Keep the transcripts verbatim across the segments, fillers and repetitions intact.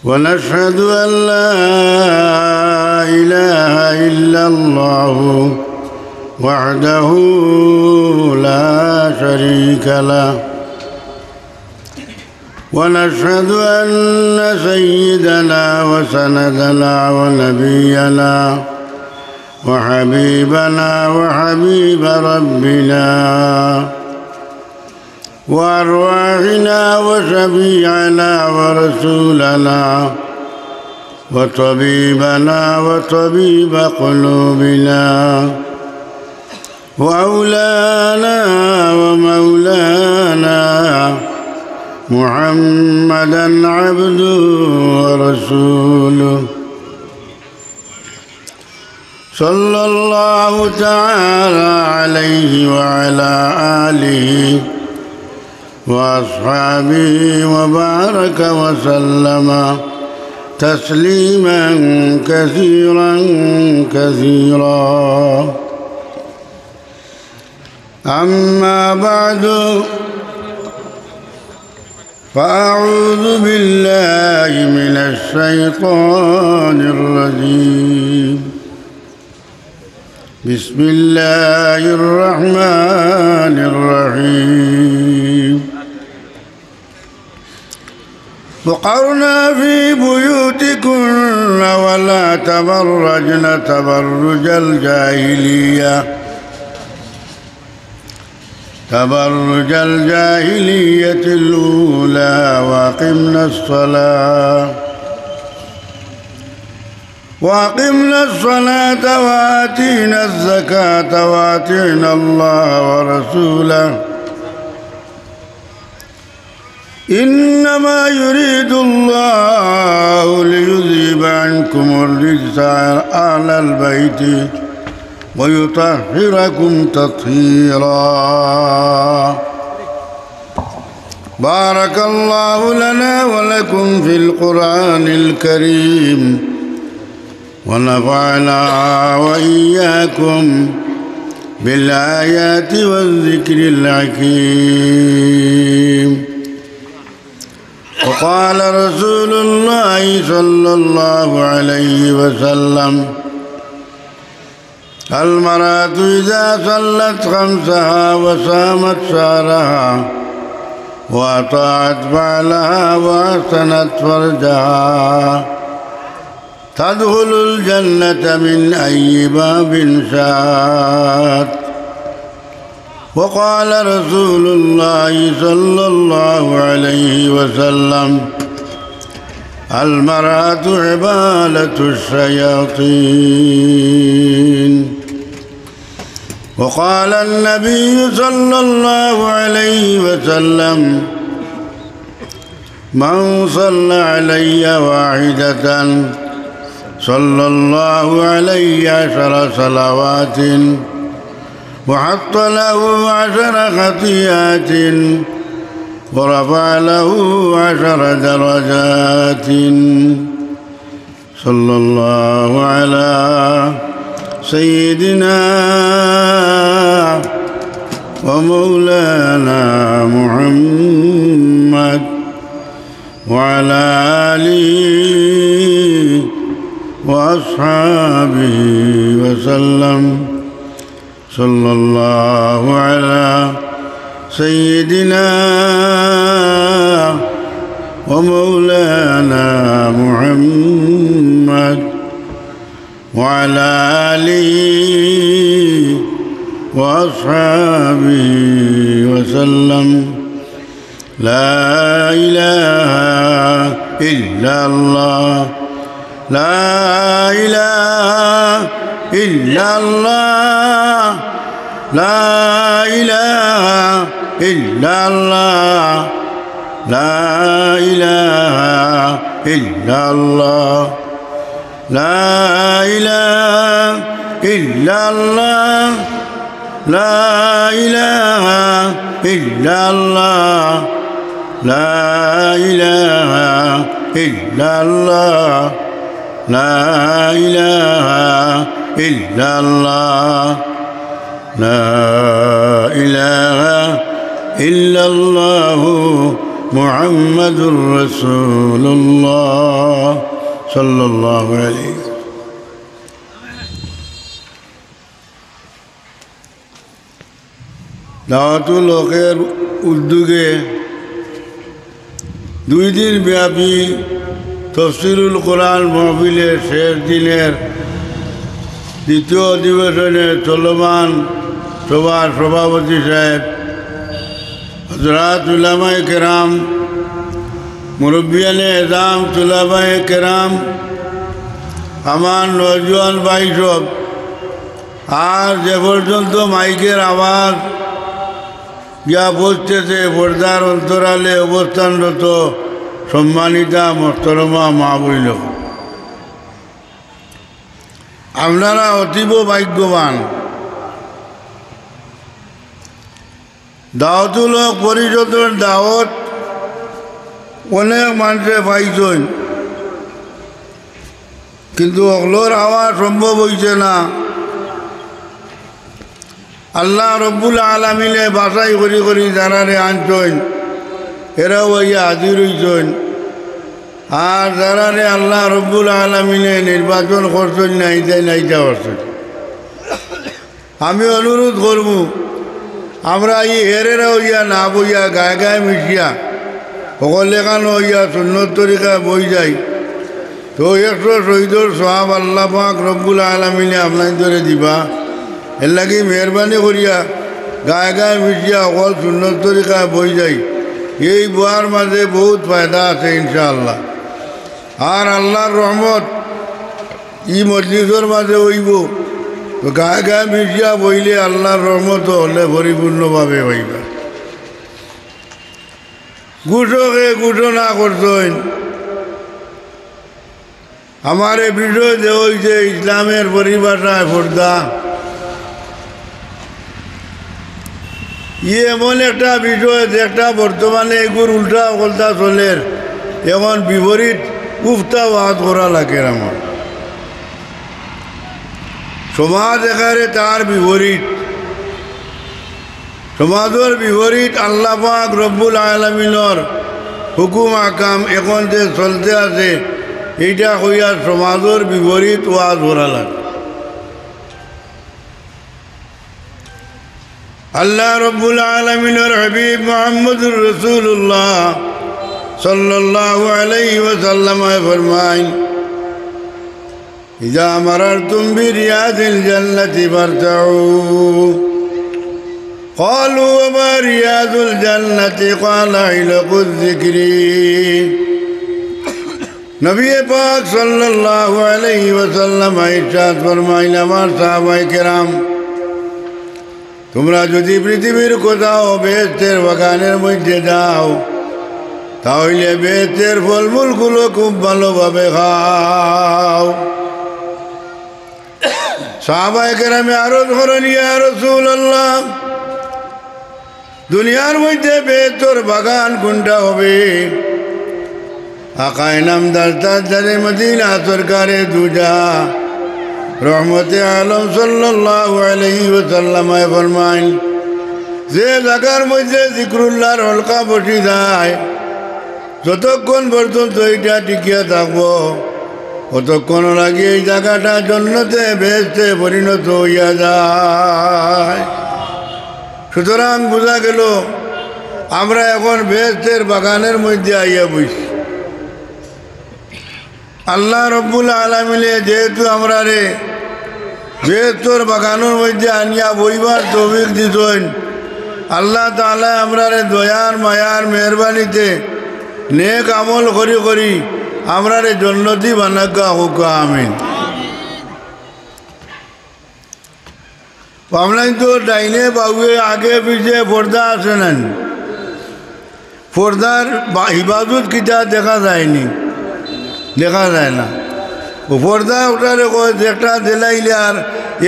ونشهد أن لا إله إلا الله وحده لا شريك له، ونشهد أن سيدنا وسندنا ونبينا وحبيبنا وحبيب ربنا وأرواحنا وشفيعنا ورسولنا وطبيبنا وطبيب قلوبنا وأولانا ومولانا محمدا عبده ورسوله، صلى الله تعالى عليه وعلى آله وأصحابه وبارك وسلم تسليما كثيرا كثيرا. أما بعد، فأعوذ بالله من الشيطان الرجيم. بسم الله الرحمن الرحيم. وقرنا في بيوتكن ولا تبرجن تبرج الجاهلية، تبرج الجاهلية الأولى، وأقمنا الصلاة، وأقمنا الصلاة وآتينا الزكاة وأطعنا الله ورسوله، إنما يريد الله ليذهب عنكم الرجس أهل البيت ويطهركم تطهيرا. بارك الله لنا ولكم في القرآن الكريم، ونفعنا وإياكم بالآيات والذكر الحكيم. وقال رسول الله صلى الله عليه وسلم: المرأة إذا صلت خمسها وصامت شهرها وأطاعت بعلها وأحصنت فرجها تدخل الجنة من أي باب شاءت. وقال رسول الله صلى الله عليه وسلم: المرأة عبالة الشياطين. وقال النبي صلى الله عليه وسلم: من صلى علي واحدة صلى الله عليه عشر صلوات وحط له عشر خطيئات ورفع له عشر درجات. صلى الله على سيدنا ومولانا محمد وعلى آله وأصحابه وسلم. صلى الله على سيدنا ومولانا محمد وعلى آله وأصحابه وسلم. لا إله إلا الله. لا إله إلا الله. لا إله إلا الله. لا إله إلا الله. لا إله إلا الله. لا إله إلا الله. لا إله إلا الله. لا إله إلا الله. لا إله إلا الله محمد رسول الله صلى الله عليه وسلم। দাওয়াতুল হকের উদ্যোগে দুই দিন ব্যাপী তফসিরুল কোরআন মাহফিলের শেষ দিনের দ্বিতীয় অধিবেশনে চলমান সভার সভাপতি সাহেব, হযরত উলামায়ে কেরাম, মুরব্বিয়ানে এজাম, তুলাবায়ে কেরাম, আমার নওজোয়ান ভাই সব, আর যে পর্যন্ত মাইকের আওয়াজ গিয়া পৌঁছতেছে, পর্দার অন্তরালে অবস্থানরত সম্মানিতা মোহতরমা মা বইন, আপনারা অতীব ভাগ্যবান। দাওয়াতুল হক পরিষদর দাওয়াত অনেক মানষে পাইছইন, কিন্তু হকলর আওয়া সম্ভব অইছে না। আল্লাহ রব্বুল আলামিনে বাছাই করি করি যারারে আনছইন, এরাও আইয়া হাজির অইছইন। আর যারারে আল্লাহ রব্বুল আলামিনে নির্বাচন করছইন না, ইতায় না ইতা করছইন। আমি অনুরোধ করমু, আমরা ই হেরেরা অইয়া না বইয়া গায়ে গায়ে মিশিয়া হকল এখানো অইয়া সুন্নত তরিকায় বই যাই, তো একশো শহীদর সওয়াব আল্লাহ পাক রব্বুল আলামিনে আপনাইনতরে দিবা। এরলাগি মেহেরবানি করিয়া গায়ে গায়ে মিশিয়া হকল সুন্নত তরিকায় বই যাই। এই বওয়ার মাঝে বউত ফায়দা আছে ইনশাআল্লাহ। আর আল্লাহর রহমত ই মজলিসর মাঝে অইবো। তো গায়ে গায়ে মিশিয়া বইলে আল্লাহর রহমত হকলে পরিপূর্ণভাবে অইবা। ঘোষকে ঘোষণা করছইন, আমার এ বিষয় যে অইছে ইসলামের পরিভাষায় পর্দা। ই এমন একটা বিষয় যেটা বর্তমানে এগুর উল্টা পাল্টা চলের, এখন বিপরীত উফতা ওয়াজ করা লাগের আমার। সমাজ একেবারে তার বিপরীত, সমাজর বিপরীত আল্লাহ পাক রব্বুল আলামিনর হুকুম আকাম এখন যে চলতে আছে, এইটা কইয়া সমাজর বিপরীত ওয়াজ করা লাগে। আল্লাহ রব্বুল আলামিনর হাবিব মুহাম্মদুর রাসূলুল্লাহ সাল্লাল্লাহু আলাইহি ওয়াসাল্লাম ফরমাইন, إذا مررتم برياض الجنة فارتعوا. قالوا وما رياض الجنة؟ قال حلق الذكر. নবী পাক সাল্লাল্লাহু আলাইহি ওয়াসাল্লাম ইরশাদ ফরমাইন, আমার সাহাবায়ে কেরাম, তোমরা যদি পৃথিবীর কোথাও বেহেশতের বাগানের মধ্যে যাও, তাহলে বেহেশতের ফলমূলগুলো খুব ভালোভাবে খাও। সাহাবায়ে কেরামে আরজ করেন, ইয়া রাসূলুল্লাহ, দুনিয়ার মধ্যে বেহেশতর বাগান কোনটা হবে? আকায়ে নামদার তাজদারে মদিনা সরকারে দুজাহ রহমতে আলম সাল্লাল্লাহু আলাইহি ওয়াসাল্লামে ফরমাইন, যে জাগার মধ্যে জিকরুল্লাহর হলকা বসি যায়, যতক্ষণ পর্যন্ত এইটা টিকিয়া থাকবো, অতক্ষণ লাগি এই জাগাটা জন্নতে বেহেশতে পরিণত অইয়া যায়। সুতরাং বুঝা গেল, আমরা এখন বেহেশতের বাগানের মধ্যে আইয়া বইছি। আল্লাহ রব্বুল আলামিনে যেহেতু আমরারে বেহেশতর বাগানর মধ্যে আনিয়া বইবার তৌফিক দিছইন, আল্লাহ তাআলায় আমরারে দয়ার মায়ার মেহেরবানিতে নেক আমল করি করি আমরারে জন্নতি বানাউক্কা, কউক্কা আমিন। আপনাইনতর ডাইনে বাউয়ে আগে পিছে পর্দা আছে না নি? পর্দার বা-, হিফাজত কিতা দেখা যায়নি, দেখা যায় না। ও পর্দা ওটারে কয় যেটা দিলাইলে আর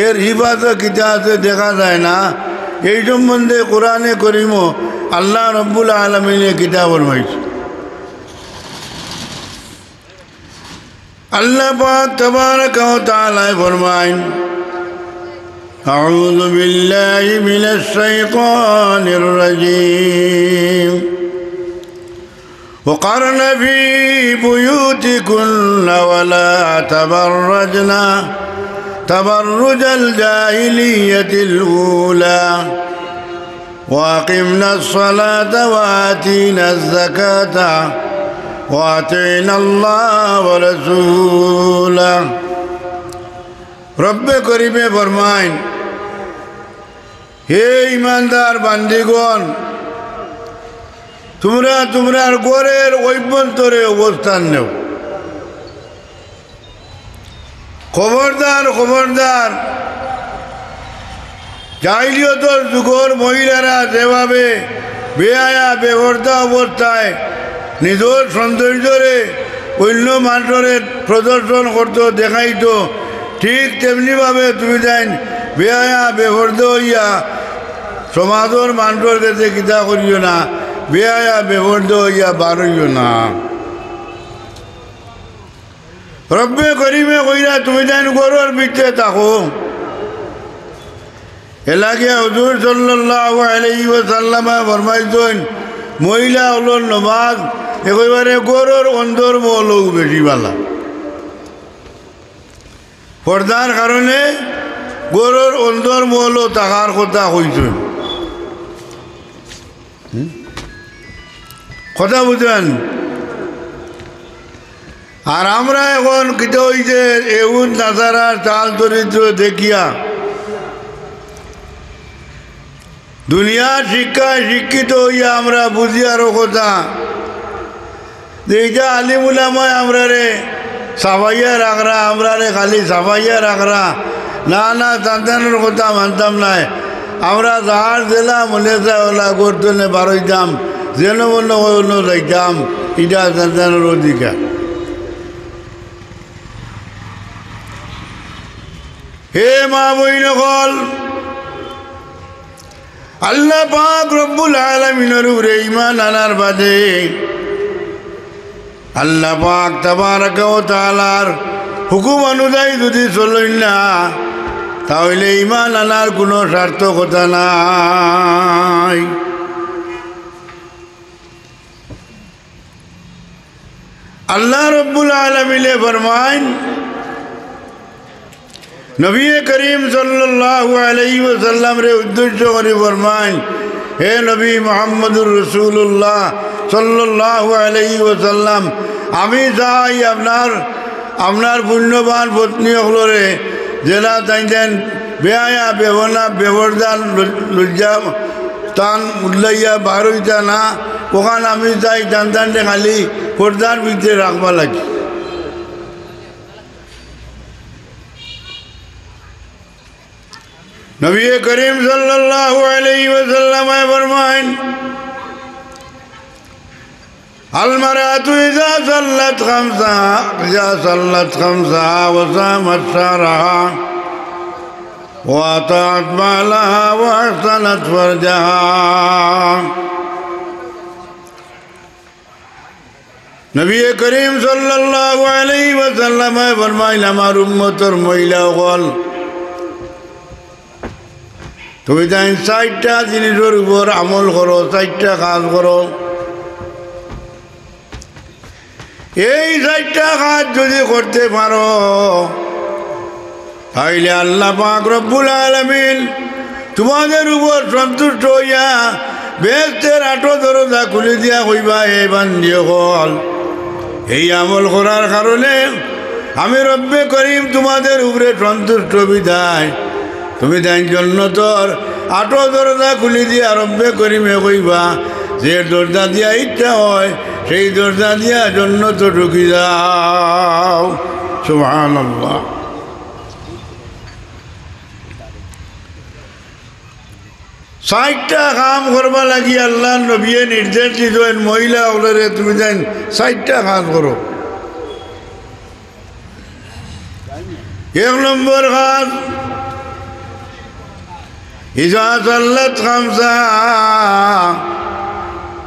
এর হিফাজত কিতা আছে দেখা যায় না। এই সম্বন্ধে কোরআনে করিমো আল্লাহ রব্বুল আলামিনে কিতা ফরমাইছে। আল্লাহ পাক তাবারাকা ওয়া তাআলায় ফরমাইন, أعوذ بالله من الشيطان الرجيم. وقرن في بيوتكن ولا تبرجن تبرج الجاهلية الأولى وأقمنا الصلاة وآتينا الزكاة وأطعنا الله ورسوله. রব্বে করিমে ফরমাইন, হে ইমানদার বান্দিগণ, তুমরা তুমরার ঘরর অভ্যন্তরে অবস্থান নেও। খবরদার, খবরদার, জাহিলিয়তর যুগর মহিলারা যেভাবে বেহায়া বেপর্দা অবস্থায় নিজর সৌন্দর্যরে অইন্য মানষরে প্রদর্শন করতো, দেখাইতো, ঠিক তেমনিভাবে তুমি তাইন বেহায়া বেপর্দা অইয়া সমাজর মানষর গেছে কিতা করিও না, বেহায়া বেপর্দা অইয়া বার অইও না। রব্বে করিমে কইরা তুমি তাইন ঘরর ভিতরে থাকো। এরলাগি হুজুর সাল্লাল্লাহু আলাইহি ওয়াসাল্লামে ফরমাইছইন, মহিলা অকলর নমাজ একেবারে ঘরর অন্দর মহলো বেশি ভালা। পর্দার কারণে ঘরর অন্দর মহলো থাকার কথা কইছইন। হুম? কথা বুঝছইন? আর আমরা অখন কিতা অইছে, এহুদ নাসারার চাল চরিত্র দেখিয়া দুনিয়ার শিক্ষায় শিক্ষিত অইয়া আমরা বুঝিয়ার কথা যে ইটা আলিম উলামায় আমরারে ছাপাইয়া রাখরা, আমরারে খালি ছাপাইয়া রাখরা। না, না, তানতানর কথা মানতাম নায়। আমরা যার যেলা মনে চায় অলা ঘর থনে বারইতাম, যেন মনে অয় অনো যাইতাম, ইটা তানতানর অধিকার। হে মা বইন অকল, আল্লাহ পাক রব্বুল আলামিনর উপরে ঈমান আনার বাদে আল্লাহ পাক তাবারাকা ওয়া তাআলার হুকুম অনুযায়ী যুদি চলইন না, তা অইলে ঈমান আনার কুনু সার্থকতা নাই। আল্লাহ রব্বুল আলামিনে ফরমাইন, নবী করিম সাল্লাল্লাহু আলাইহি ওয়াসাল্লামরে উদ্দেশ্য করি ফরমাইন, হে নবী মুহাম্মদুর রাসূলুল্লাহ সাল্লাল্লাহু আলাইহি ওয়াসাল্লাম, আমি চাই আপনার, আপনার পুণ্যবান পত্নী অকলরে যেলা তাইন তাইন বেহায়া, বেপনা, বেপর্দা, লজ-, লজ্জা স্থান উল্লাইয়া বার অইতা না, অখান আমি চাই তানতানরে খালি পর্দার ভিতরে রাখবা লাগি। নবী করিম সাল্লাল্লাহু আলাইহি ওয়াসাল্লামে ফরমাইন, المرأة إذا صلت خمسها، إذا صلت خمسها وصامت شهرها وأطاعت بعلها وأحصنت فرجها. নবী করিম সাল্লাল্লাহু আলাইহি ওয়াসাল্লামে ফরমাইন, আমার উম্মতর মহিলা অকল, তুমি তাইন চাইরটা জিনিসর উপর আমল করো, চাইরটা কাজ করো। এই চাইরটা কাজ যুদি করতে পারো, তাইলে আল্লাহ পাক রব্বুল আলামিন তোমাদের উপর সন্তুষ্ট অইয়া বেহেশতের আটো দরজা খুলি দিয়া কইবা, এ বান্দি অকল, এই আমল করার কারণে আমি রব্বে করিম তোমাদের উপরে সন্তুষ্ট বিধায় তুমি তাইন জন্নতর আটো দরজা খুলি দিয়া রব্বে করিমে কইবা, যে দরজা দিয়া ইচ্ছা অয় সেই দরজা দিয়া জন্নতো ঢুকি যাও। সুবহানাল্লাহ। চাইরটা কাম করবা লাগি আল্লাহর নবীয়ে নির্দেশ দিছইন, মহিলা অকলরে তুমি তাইন চাইরটা কাজ করো। এক নম্বর কাজ, ইজা সাল্লাত খামসাহা,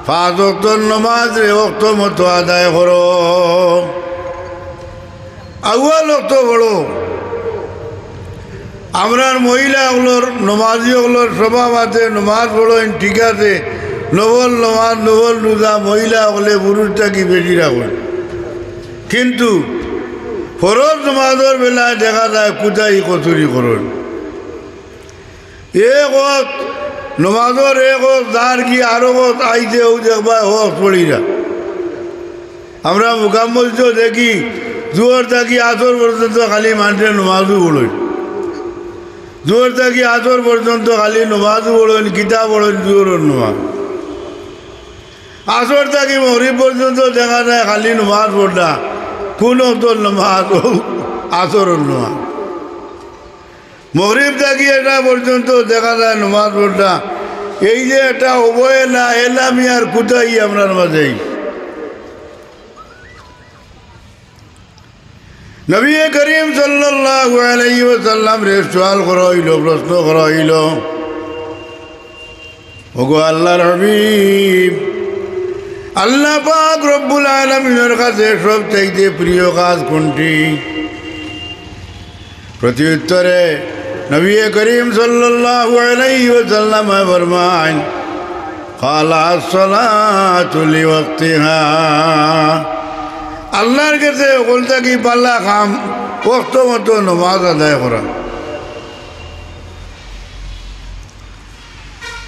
পাঁচ ওয়াক্তর নমাজরে ওয়াক্ত মতো আদায় করো। আউয়াল ওয়াক্ত পড়ো। আমরার মহিলা অকলর, নমাজি অকলর স্বভাব আছে, নমাজ পড়ইন, ঠিক আছে, নফল নমাজ, নফল রোজা মহিলা অকলে পুরুষ থাকি বেশি রাখইন, কিন্তু ফরজ নমাজর বেলায় দেখা যায় কুতাহি কসুরি করইন। এক অক্ত নমাজর এক অক্ত যার গি আরো অক্ত আইছে, অউ দেখবায় অক্ত পড়িরা। আমরা মুকাম মসজিদো দেখি, জোহর থাকি আসর পর্যন্ত খালি মানষে নমাজউ পড়ইন। জোহর থাকি আসর পর্যন্ত খালি নমাজউ পড়ইন, কিতা পড়ইন, জোহরর নমাজ। আসর থাকি মগরিব পর্যন্ত দেখা যায় খালি নমাজ পড়রা। কুন অক্তর নমাজ? অউ আসরর নমাজ। মগরিব থাকি এশা পর্যন্ত দেখা যায় নমাজ পড়রা। এই যে একটা অবহেলা, এলা মিয়ার কুতাহি আমরার মাঝে। নবী করিম সাল্লাল্লাহু আলাইহি ওয়াসাল্লামরে সওয়াল করা অইলো, প্রশ্ন করা অইলো, ওগো আল্লাহর হাবিব, আল্লাহ পাক রব্বুল আলামিনর কাছে সবচাইতে প্রিয় কাজ কুনটি? প্রত্যুত্তরে নবী করিম সাল্লাল্লাহু আলাইহি ওয়াসাল্লামে ফরমাইন, "ক্বালা আস-সালাতু লিওয়াক্তিহা।" আল্লাহর গেছে হকল থাকি ভালা কাম অক্ত মতো নমাজ আদায় করা।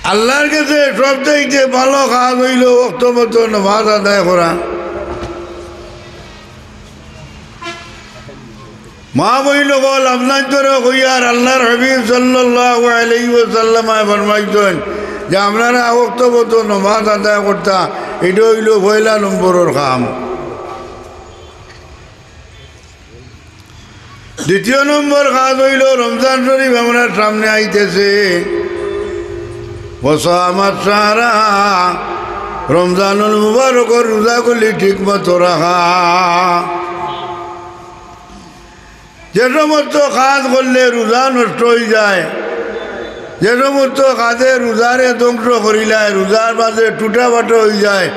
আল্লাহর গেছে সবচাইতে ভালো কাজ অইলো অক্ত মতো নমাজ আদায় করা। মা বইন অকল, আপনাইন্তরে কইয়ার, আল্লাহর হাবিব সাল্লাল্লাহু আলাইহি ওয়াসাল্লামে ফরমাইছইন যে আপনারা অক্ত মতো নমাজ আদায় করতা, ইটা অইলো পয়লা নম্বরর কাম। দ্বিতীয় নম্বর কাজ অইলো রমজান শরীফ আমরার সামনে আইতেছে। ওয়া সামাত শাহরা, রমজানুল মুবারকর রোজাগুলি ঠিক মতো রাখা। যে সমস্ত কাজ করলে রোজা নষ্ট অইযায়, যে সমস্ত কাজে রোজারে ধ্বংস করিলায়, রোজার মাঝে টুটাফাটা অইযায়,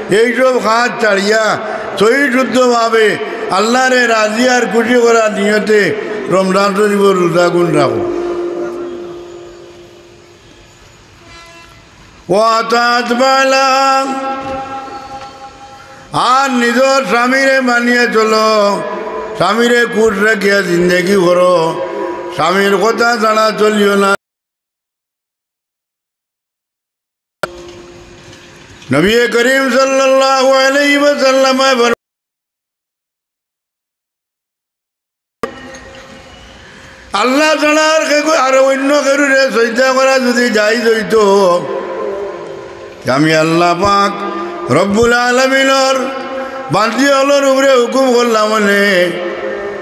এইসব কাজ ছাড়িয়া সহি শুদ্ধভাবে আল্লাহরে রাজি আর খুশি করার নিয়তে রমজান শরীফর রোজাগুন রাখো। ওয়া আতাআত বালাহা, আর নিজর স্বামীরে মানিয়া চলো, স্বামীরে খুশ রাখিয়া জিন্দেগি করো, স্বামীর কথা ছাড়া চলিও না। নবী করিম সাল্লাল্লাহু আলাইহি ওয়াসাল্লামে ফরমাইন, আল্লাহ ছাড়া আর কেউ, আর অন্য কেউরে সইজদা করা যদি জায়েজ অইতো, আমি আল্লাহ পাক রব্বুল আলামিনর বান্দি অকলর উপরে হুকুম করলাম অনে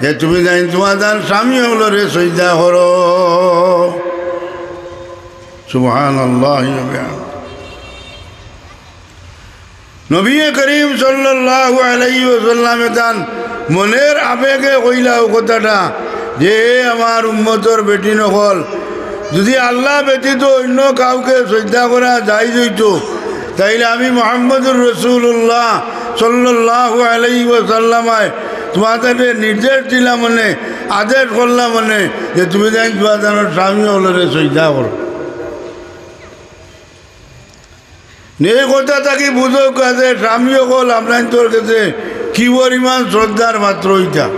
যে তুমি যাইন তুমার স্বামী অকলরে সইজদা করো। সুবহানাল্লাহি ওয়া বিহামদিহি। নবী করিম সাল্লাল্লাহু আলাইহি ওয়াসাল্লামে তান মনের আবেগে কইলা অউ কথাটা যে, "হে আমার উম্মতর বেটিন অকল, যদি আল্লাহ ব্যতীত অন্য কাউকে সইজদা করা জায়েজ অইতো, তাইলে আমি মুহাম্মদুর রাসূলুল্লাহ সাল্লাল্লাহু আলাইহি ওয়াসাল্লামে তুমাতারে নির্দেশ দিলাম অনে, আদেশ করলাম অনে যে তুমি যাইন তুমার স্বামী অকলরে সইজদা করো।" নে কথা থাকি বুঝো কাজে স্বামী অকল আপনাইন্তর গেছে কি পরিমাণ শ্রদ্ধার পাত্র ইতা।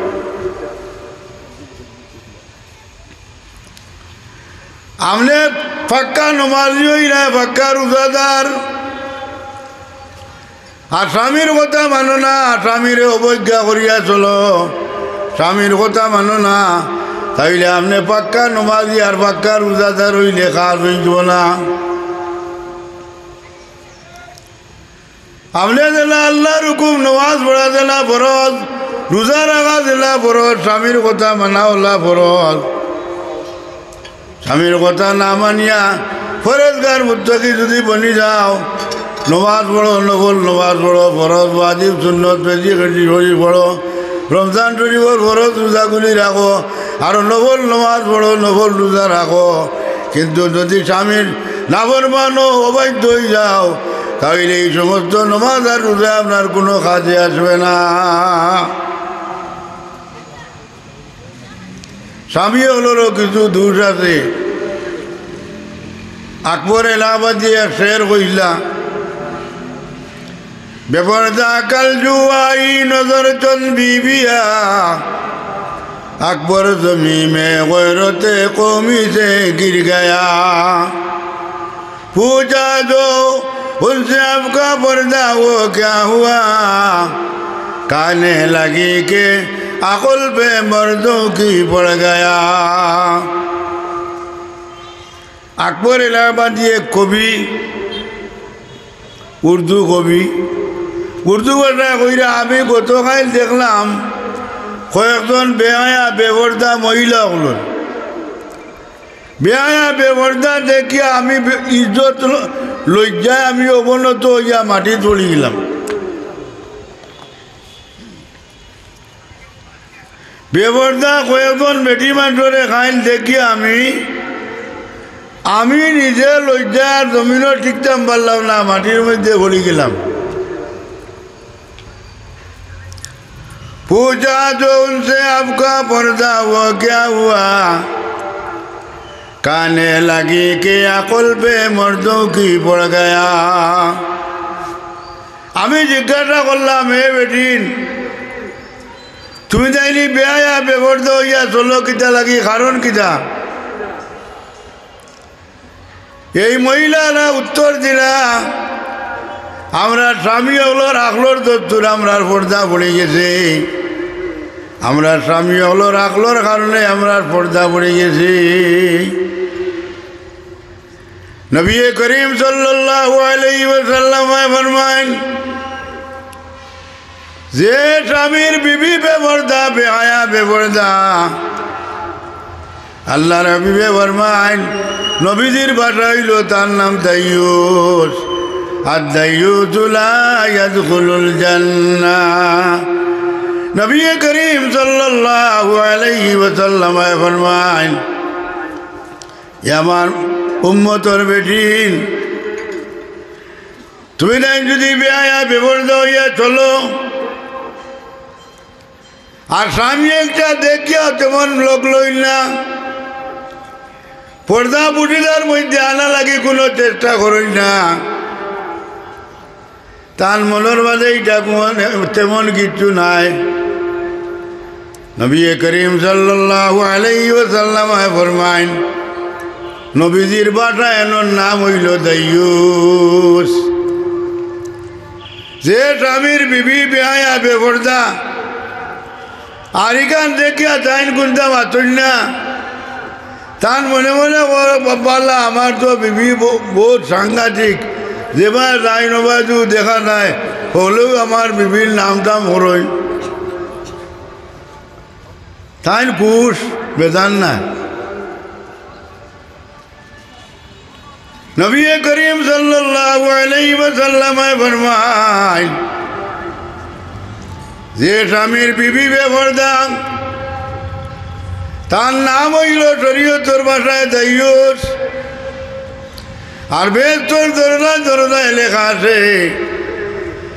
আপনে পাক্কা নমাজি অইলা, পাক্কা রোজাদার, আর স্বামীর কথা মানো না, স্বামীরে অবজ্ঞা করিয়া চলো, স্বামীর কথা মানো না, তাইলে আপনে পাক্কা নমাজি আর পাক্কা রোজাদার অইলে কাজ অইতো না। আপনে যেলা আল্লাহর হুকুম, নমাজ পড়া যেলা ফরজ, রোজা রাখা যেলা ফরজ, স্বামীর কথা মানা অলা ফরজ। স্বামীর কথা না মানিয়া পরহেজগার মুত্তাকি যদি বনি যাও, নমাজ পড়ো, নফল নমাজ পড়ো, ফরজ, ওয়াজিব, সুন্নত, বেশি বেশি করি পড়ো, রমজান শরীফর ফরজ রোজাগুলি রাখো, আর নফল নমাজ পড়ো, নফল রোজা রাখো, কিন্তু যদি স্বামীর নাফরমান ও অবাধ্য অই যাও, তাইলে এই সমস্ত নমাজ আর রোজা আপনার কুনু কাজে আসবে না। স্বামী অকলরও কিছু দোষ আছে। আকবর এলাহাবাদী এক শের কইলা, বেপর্দা কাল জুয়াই নজর চন্দ বিবিয়া, আকবর জমি মে গয়রতে কৌমি সে গির গয়া। পূছা জো উনসে আপকা পর্দা ও ক্যা হুয়া, কানে লাগি কে আকল পে মর্দো কি পড় গয়া। আকবর এলাহাবাদী এক কবি, উর্দু কবি। উর্দু ভাষায় কইরা, আমি গতকাইল দেখলাম কয়েকজন বেহায়া বেপর্দা মহিলা অকলর। বেহায়া বেপর্দা দেখিয়া আমি বে-, ইজ্জত ল-, লজ্জায় আমি অবনত অইয়া মাটিত পড়ি গেলাম। বেপর্দা কয়েকজন বেটি মানষরে কাইল দেখিয়া আমি, আমি নিজে লজ্জায় আর জমিনো টিকতাম পারলাম না, মাটির মধ্যে পড়ি গেলাম। পূছা জো উনসে আপকা পর্দা ও ক্যা হুয়া, কানে লাগি কে আকল পে মর্দো কি পড় গয়া। আমি জিজ্ঞাসা করলাম, হে বেটিন, তুমি তাইলে বেহায়া বেপর্দা অইয়া চলো কিতা লাগি, কারণ কিতা? এই মহিলারা উত্তর দিলা, আমরা স্বামী অকলর আকলর দস্তুর আমরার পর্দা পড়ি গেছে, আমরা স্বামী অকলর আকলর কারণে আমরার পর্দা পড়ি গেছে। নবী করিম সাল্লাল্লাহু আলাইহি ওয়াসাল্লাম ফরমাইন, যে স্বামীর বিবি বেপর্দা, বেহায়া বেপর্দা, আল্লাহর হাবিবে ফরমাইন, নবীজির ভাষা অইলো, তার নাম দাইয়ুস। আর দাইয়ুসু লা ইয়াদখুলুল জান্নাহ। নবী করিম সাল্লাল্লাহু আলাইহি ওয়াসাল্লাম ফরমাইন, এ আমার উম্মতর বেটিন, তুমি তাইন যদি বেহায়া বেপর্দা অইয়া চলো, আর স্বামী একটা দেখিয়া তেমন লগ লইন না, পর্দা পর্দার মধ্যে আনা লাগি কোনো চেষ্টা করইন না, তান মনর মাঝে ইটা কুন-, তেমন কিচ্ছু নাই। নবী করিম সাল্লাল্লাহু আলাইহি ওয়াসাল্লাম ফরমাইন, নবীজির ভাষা এনর নাম অইলো দাইয়ুস। যে স্বামীর বিবি বেহায়া বেপর্দা, আর ইখান দেখিয়া তাইন কুন্তা মাতইন না, তান মনে মনে কয়, "বাবা, আমার তো বিবি ব-, বউত সাংঘাতিক, যেবায় যাইন অবায় দেখা যায়, হকলেউ আমার বিবির নাম টাম করইন।" তাইন খুশ, বেজার নায়। নবী করিম সাল্লাল্লাহু আলাইহি ওয়াসাল্লাম ফরমাইন, যে স্বামীর বিবি বেপর্দা, তার নাম অইলো শরীয়তর ভাষায় দাইয়ুস। আর বেহেস্তর দরজায় দরজায় লেখা আছে,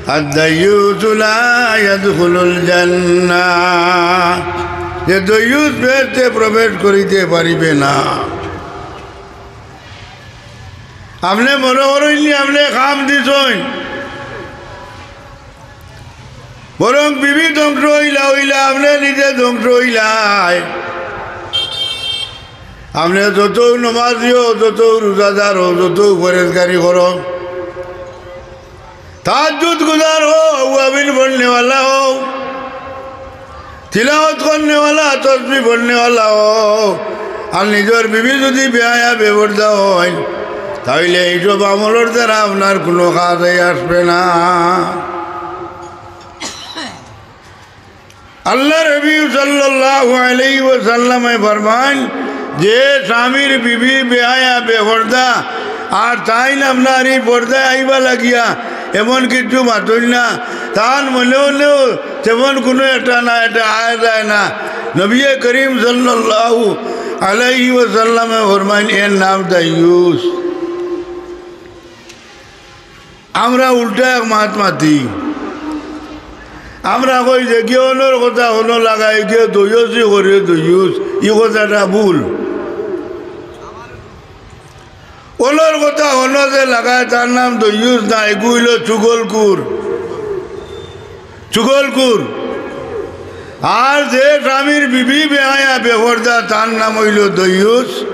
"আদ-দাইয়ুসু লা ইয়াদখুলুল জান্নাহ", যে দাইয়ুস বেহেস্তে প্রবেশ করিতে পারিবে না। আপনে মনো করইন নি আপনে কাম দিছইন, বরং বিবি ধ্বংস অইলা অইলা, আপনে নিজে ধ্বংস অইলায়। আপনে যতউ নমাজি অও, যতউ রোজাদার অও, যতউ পরেজগারি করো, তাহাজ্জুদ গুজার অও, আওয়াবিন পড়নেওয়ালা অও, তিলাওয়াত করনেওয়ালা, তসবি পড়নেওয়ালা অও, আর নিজর বিবি যুদি বেহায়া বেপর্দা অইন, তাইলে এইসব আমলর দ্বারা আপনার কুনু কাজে আসবে না। আল্লাহর হাবিব সাল্লাল্লাহু আলাইহি ওয়াসাল্লামে ফরমাইন যে স্বামীর বিবি বেহায়া বেপর্দা, আর তাইন আপনার ই পর্দায় আইবা লাগিয়া এমন কিচ্ছু মাতইন না, তান মনে মনেও তেমন কুনু একটা না, এটা আয়া যায় না। নবী করিম সাল্লাল্লাহু আলাইহি ওয়াসাল্লামে ফরমাইন, এর নাম দাইয়ুস। আমরা উল্টা এক মাত মাতি। আমরা কই যে গিয়ে অনর কথা অনো লাগায়, গিয়ে দাইয়ুসি করে দাইয়ুস, ই কথাটা ভুল। অনর কথা অনো যে লাগায়, তার নাম দাইয়ুস না, এগু অইলো চুগলখুর। চুগলখুর। আর যে স্বামীর বিবি বেহায়া বেপর্দা, তার নাম অইলো দইয়ুস।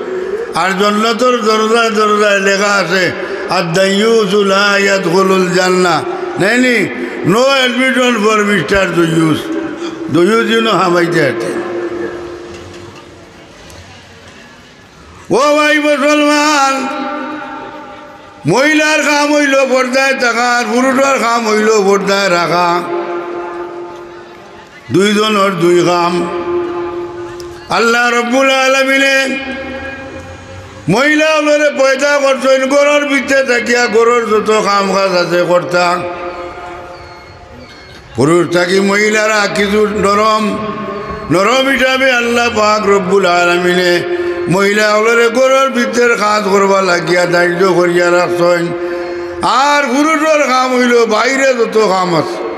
আর জন্নতর দরজায় দরজায় লেখা আছে, "আদ দাইয়ুসু লা ইয়াদখুলুল জান্নাহ।" নায়নি? "No admission for Mister দইয়ুস।" দইয়ুস ইনো হামাইতে আছে। ও ভাই মুসলমান, মহিলার কাম অইলো পর্দায় থাকা, আর পুরুষর কাম অইলো পর্দায় রাখা। দুইজনর দুই কাম। আল্লাহ রব্বুল আলামিনে মহিলা অকলরে পয়দা করছইন, ঘরর ভিতরে থাকিয়া ঘরর যত কাম কাজ আছে করতা। পুরুষ থাকি মহিলারা কিছু নরম, নরম হিসাবে আল্লাহ পাক রব্বুল আলামিনে মহিলা অকলরে ঘরর ভিতরের কাজ করবার লাগিয়া দায়িত্ব করিয়া রাখছইন। আর পুরুষর কাম অইলো বাইরে যত কাম আছে,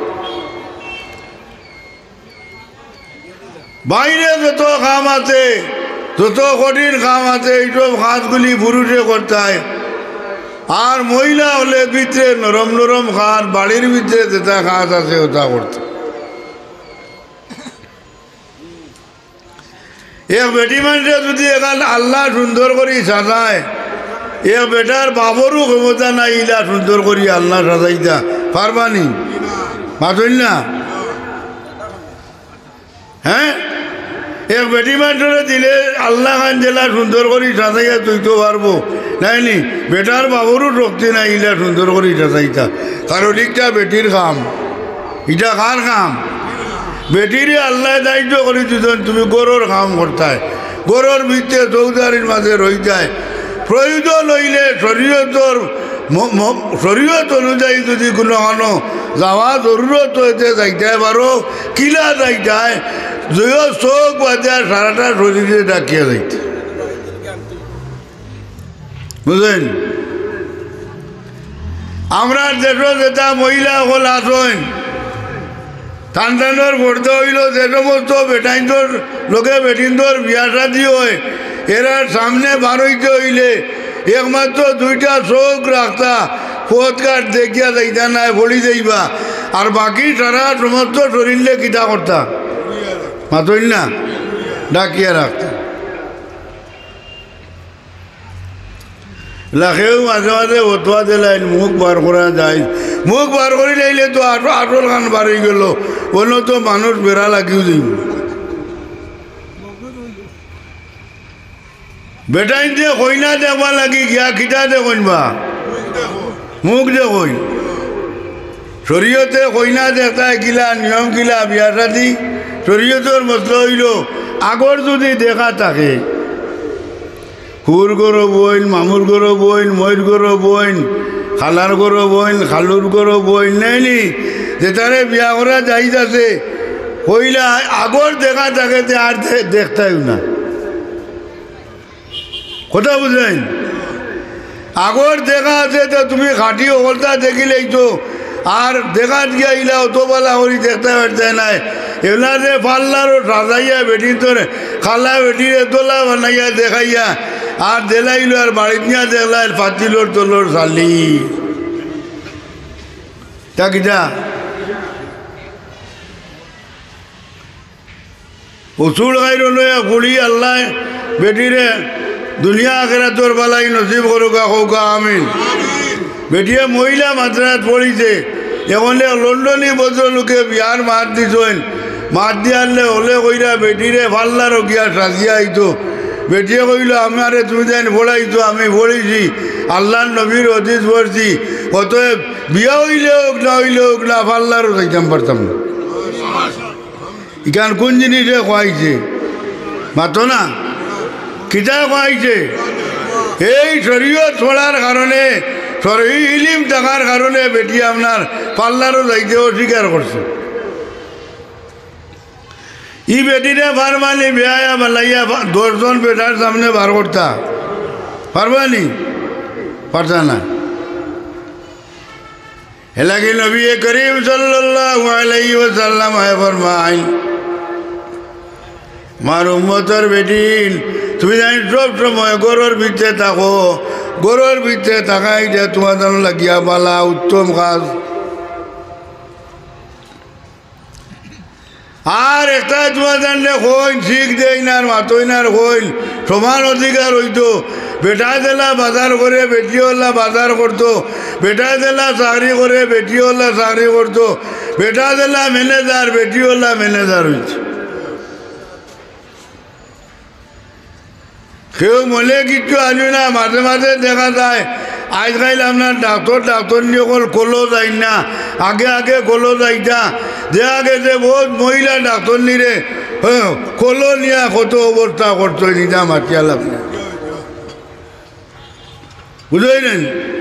বাইরে যত কাম আছে, যত কঠিন কাম আছে, এইসব কাজগুলি পুরুষে করতায়। আর মহিলা অকলে ভিতরে নরম নরম কাজ, বাড়ির ভিতরে যেটা কাজ আছে, ওটা করতে। এক বেটি মানষে যদি এখান আল্লাহ সুন্দর করি সাজায়, এক বেটার বাপরও ক্ষমতা নাই ইলা সুন্দর করি আল্লাহ সাজাইতা। পারবানি? মাতইন না? হ্যাঁ, এক বেটি মানষরে দিলে আল্লাহ খান যেলা সুন্দর করি সাজাইয়া থইতো পারবো, নায়নি? বেটার বাপরও শক্তি নাই ইলা সুন্দর করি সাজাইতা। কারণ ইটা বেটির কাম। ইটা কার কাম? বেটিরে আল্লায় দায়িত্ব করি দিছইন, তুমি ঘরর কাম করতায়, ঘরর ভিতরে চৌধারির মাঝে রইতায়। প্রয়োজন অইলে শরীয়তর ম-, ম-, শরীয়ত অনুযায়ী যদি কুনু কানো যাওয়া জরুরত অইতে যাইতায় পারো, কিলা যাইতায়, দুইও চোখ বাদে আর সারাটা শরীরে ঢাকিয়া যাইতে। বুঝছইন? আমরার দেশো যেটা মহিলা অকল আছইন, তান তানর পর্দা অইলো, যে সমস্ত বেটাইন্তর লগে বেটিন্তর বিয়া শাদি অয়, এরার সামনে বার অইতে অইলে একমাত্র দুইটা চোখ রাখতা, পথঘাট দেখিয়া যাইতা নায়, পড়ি যাইবা। আর বাকি সারা সমস্ত শরীররে কিতা করতা? মাতইন না? ঢাকিয়া রাখতা। লাখেও মাঝে মাঝে ফতোয়া দিলাইন, মুখ বার করা যায়। মুখ বার করি লাইলে তো আস-, আসল খান বার অই গেল, অনো তো মানুষ বেড়া লাগিও যাইব। বেটাইন্তে কইনা দেখবার লাগি গিয়া কিতা দেখইন বা? মুখ দেখইন। শরীয়তে কইনা দেখতায় কিলা, নিয়ম কিলা, বিয়া শাদি? শরীয়তর মসলা অইলো, আগর যদি দেখা থাকে, ফুফুর ঘরো বইন, মামুর ঘরো বইন, মইর ঘরো বইন, খালার ঘরো বইন, খালুর ঘরো বইন, নায়নি? যেতারে বিয়া করা জায়েজ আছে, কইলা আগর দেখা থাকে তে আর দে-, দেখতায়ও না। কথা বুঝছইন? আগর দেখা আছে তো তুমি খাটি অকলতা দেখিলাইছো, আর দেখাত গিয়া ইলা অত বালা করি দেখতায় পারতায় নায়। এলা যে পার্লারো সাজাইয়া বেটিন্তরে, খালা বেটিরে দোলা বানাইয়া দেখাইয়া, আর দিলাইলো আর বাড়িত নিয়া দেখলা এর ফাতিলর তলর শালি। তা কিতা? অউ চুল খাইরো লইয়া ফুড়ি আল্লায় বেটিরে দুনিয়া আখেরাতর বালাই নসিব করুকা, কউকা আমিন। বেটিয়ে মহিলা মাদ্রাসাত পড়িছে, এখন এক লন্ডনী ভদ্রলোকে বিয়ার মাত দিছইন, মাত দিয়ারলে হলে কইরা বেটিরে পার্লারো গিয়া সাজিয়া আইতো। বেটিয়ে কইলো, "আমারে তুমি যেন পড়াইছো, আমি পড়িছি, আল্লার নবীর হাদিস পড়ছি, অতএব বিয়া অইলে অউক, না অইলে অউক না, পার্লারো যাইতাম পারতাম না।" ইখান কুন জিনিসে কওয়াইছে? মাতো না। কিতা কওয়াইছে? এই শরীয়ত পড়ার কারণে, শরয়ী ইলিম থাকার কারণে বেটি আপনার পার্লারো যাইতে অস্বীকার করছে। ই বেটিরে পারবানি বেহায়া বানাইয়া পা-, দশজন বেটার সামনে বার করতা? পারবানি? পারতা না। এরলাগি নবী করিম সাল্লাল্লাহু আলাইহি ওয়াসাল্লাম আয় ফরমাইন, "আমার উম্মতর বেটিন, তুমি যেন সব সময় ঘরর ভিতরে থাকো, ঘরর ভিতরে থাকাই যে তুমার জন্য লাগিয়া বালা উত্তম কাজ।" আর একটা তুমার জানলে কইন, শিখ দেইন আর মাতইন আর কইন, সমান অধিকার অইতো। বেটায় যেলা বাজার করে, বেটিও অলা বাজার করতো। বেটায় যেলা চাকরি করে, বেটিও অলা চাকরি করতো। বেটায় যেলা ম্যানেজার, বেটিও অলা ম্যানেজার অইতো। কেউ মনে কিচ্ছু আনইন না, মাঝে মাঝে দেখা যায়, আইজকাইল আপনার ডাক্তর, ডাক্তরনি অকল কলো যাইন না, আগে আগে কলো যাইতা, দেখা গেছে বহুত মহিলা ডাক্তরনিরে, হ্যাঁ, কলো নিয়া কত অবস্থা করতো, নিজা মাতিয়া লাভ নাই। বুঝইন নি?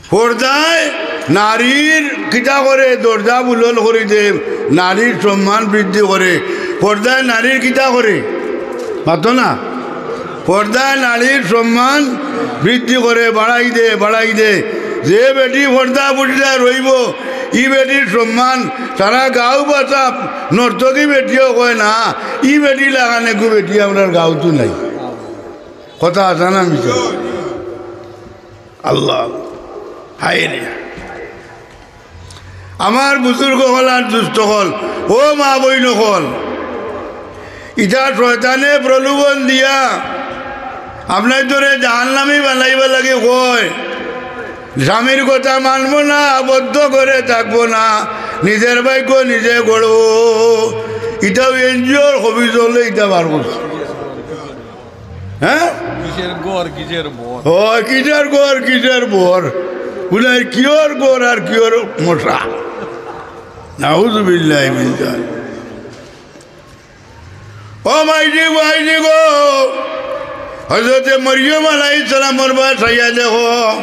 পর্দায় নারীর কিতা করে? দরজা বুলন্দ করি দে, নারীর সম্মান বৃদ্ধি করে। পর্দায় নারীর কিতা করে? মাতো না? পর্দায় নারীর সম্মান বৃদ্ধি করে, বাড়াই দে, বাড়াই দে। যে বেটি পর্দা বুঝিয়া রইবো, ই বেটির সম্মান সারা গাঁও বাসা, নর্তকী বেটিও কয় না, ই বেটি লাখান এগু বেটি আমরার গাঁওত নাই। কথা আছে না মিছা? আল্লাহ, হায় রে। আমার বুজুর্গ অকল আর দুস্ত অকল, ও মা বইন অকল, ইতা শয়তানে প্রলোভন দিয়া আপনাইন্তরে জাহান্নামী বানাইবার লাগি কয়। স্বামীর কথা মানবো না, আবদ্ধ ঘরে থাকবো না, নিজের ভাগ্য নিজে গড়বো। ইতাও এনজিওর খবিজ অকলে ইতা বার করছে। হ্যাঁ? কিসের ঘর, কিসের বর? ও, কিসের ঘর, কিসের বর? বুলে, কিওর ঘর আর কিওর মশা? নাউজুবিল্লাহি মিন জালিক। ও মাইজি, মাইজি গো, হযরতে মরিয়ম আলাইহিস সালামর বায় চাইয়া দেখো।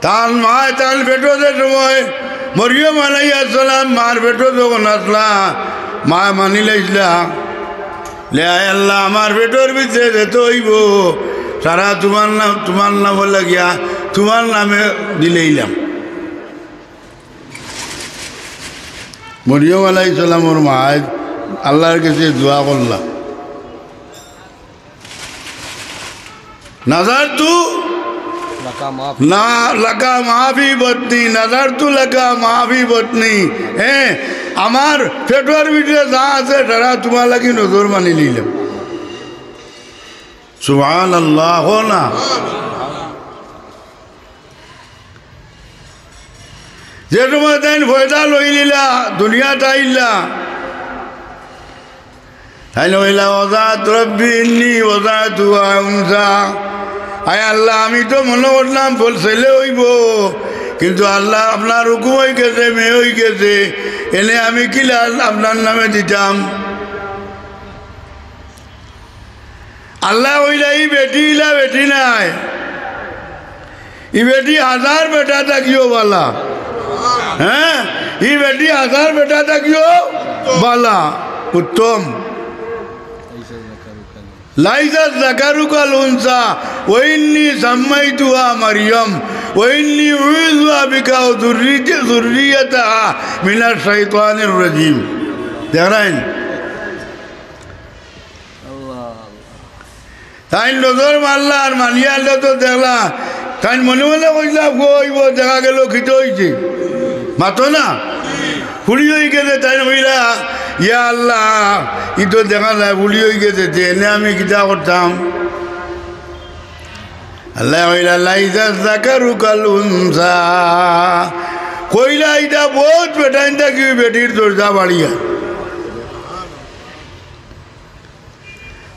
তান মায় তান পেটো যে সময় মরিয়ম আলাইহিস সালাম মার পেটো যখন আছলা, মায় মানি লাইছলা, লে, আয় আল্লাহ, আমার পেটর ভিতরে যেতে অইবো, সারা তুমার নাম, তুমার নামো লাগিয়া, তুমার নামে দিলাইলাম। মরিয়ম আলাইহিস সালামর মায় আল্লাহর গেছে দোয়া করলা, নাজারতু লাকা মা ফি না, লাকা মা ফি বতনি, নাজারতু লাকা মা ফি বতনি। হ্যাঁ, আমার পেটর ভিতরে যা আছে, সারা তুমার লাগি নজর মানি নিলাম। সুবহানাল্লাহ, কও না? যে সময় তাইন পয়দা লইলিলা, দুনিয়াত আইলা, তাইন কইলা, "ওয়াদাত রব্বি ইন্নি ওয়াদাতুহা উনসা।" আয় আল্লাহ, আমি তো মনো করলাম বল ছেলে অইবো, কিন্তু আল্লাহ আপনার হুকুম অইগেছে, মেয়ে অইগেছে, এনে আমি কিলা আপনার নামে দিতাম? আল্লায় কইলা, "ই বেটি ইলা বেটি নায়, ই বেটি হাজার বেটা থাকিও বালা।" হ্যাঁ, ই বেটি হাজার বেটা থাকিও বালা, উত্তম। লাইসা যাকারু কাল উনসা, ওয়া ইন্নি সাম্মাইতুহা মারিয়াম, ওয়া ইন্নি উইযুহা বিকা ওয়া যুররিয়াতা-, যুররিয়াতাহা মিনাশ শাইতানির রাজিম। দেখরাইন? তাইন নজর মারলা আর মানিয়া আনলে তো দেখলা, তাইন মনে মনে কইলা, "গো, অইবো, দেখা গেল খিতে অইছে।" মাতো না? ফুড়ি অইগেছে, তাইন কইলা, "ইয়া আল্লাহ, ই তো দেখা যায় ফুড়ি অইগেছে, তে এনে আমি কিতা করতাম?" আল্লায় কইলা, "লাইসা যাকারু কাল উনসা।" কইলা, "ইটা বহুত বেটাইন থাকি বেটির দরজা বাড়িয়া।"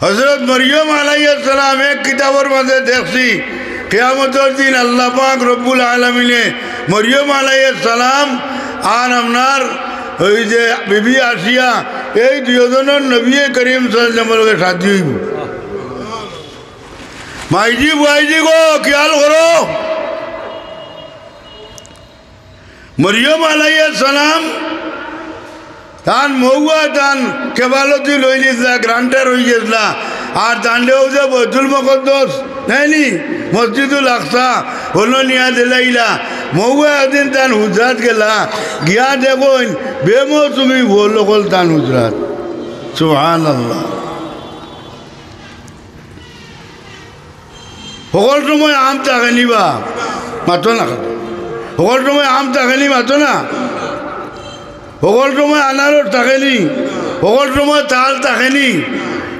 হযরত মরিয়ম আলাইহিস সালাম এক কিতাবর মাঝে দেখছি, কিয়ামতর দিন আল্লাহ পাক রব্বুল আলামিনে মরিয়ম আলাইহিস সালাম আর আপনার ওই যে বিবি আসিয়া, এই দুইজনর নবী করিম সাল্লাল্লাহু আলাইহি ওয়াসাল্লামর লগে সাজি অইবো। মাইজি বুয়াইজি গো, খিয়াল করো। মরিয়ম আলাইহিস সালাম তান মউয়া তান কেবালতি লইলিছলা, গ্রান্টার অইগেছলা। আর তানরে অউ যে বাইতুল মুকাদ্দাস, নায়নি, মসজিদুল আকসা, হনো নিয়া দিলাইলা। মউয়া একদিন তান হুজরাত গেলা, গিয়া দেখইন, বেমৌসুমি ফুল অকল তান হুজরাত। সুবহানাল্লাহ। হকল সময় আম থাকেনি বা, মাতো না। হকল সময় আম থাকেনি, মাতো না। হকল সময় আনারস থাকেনি, হকল সময় তাল থাকেনি,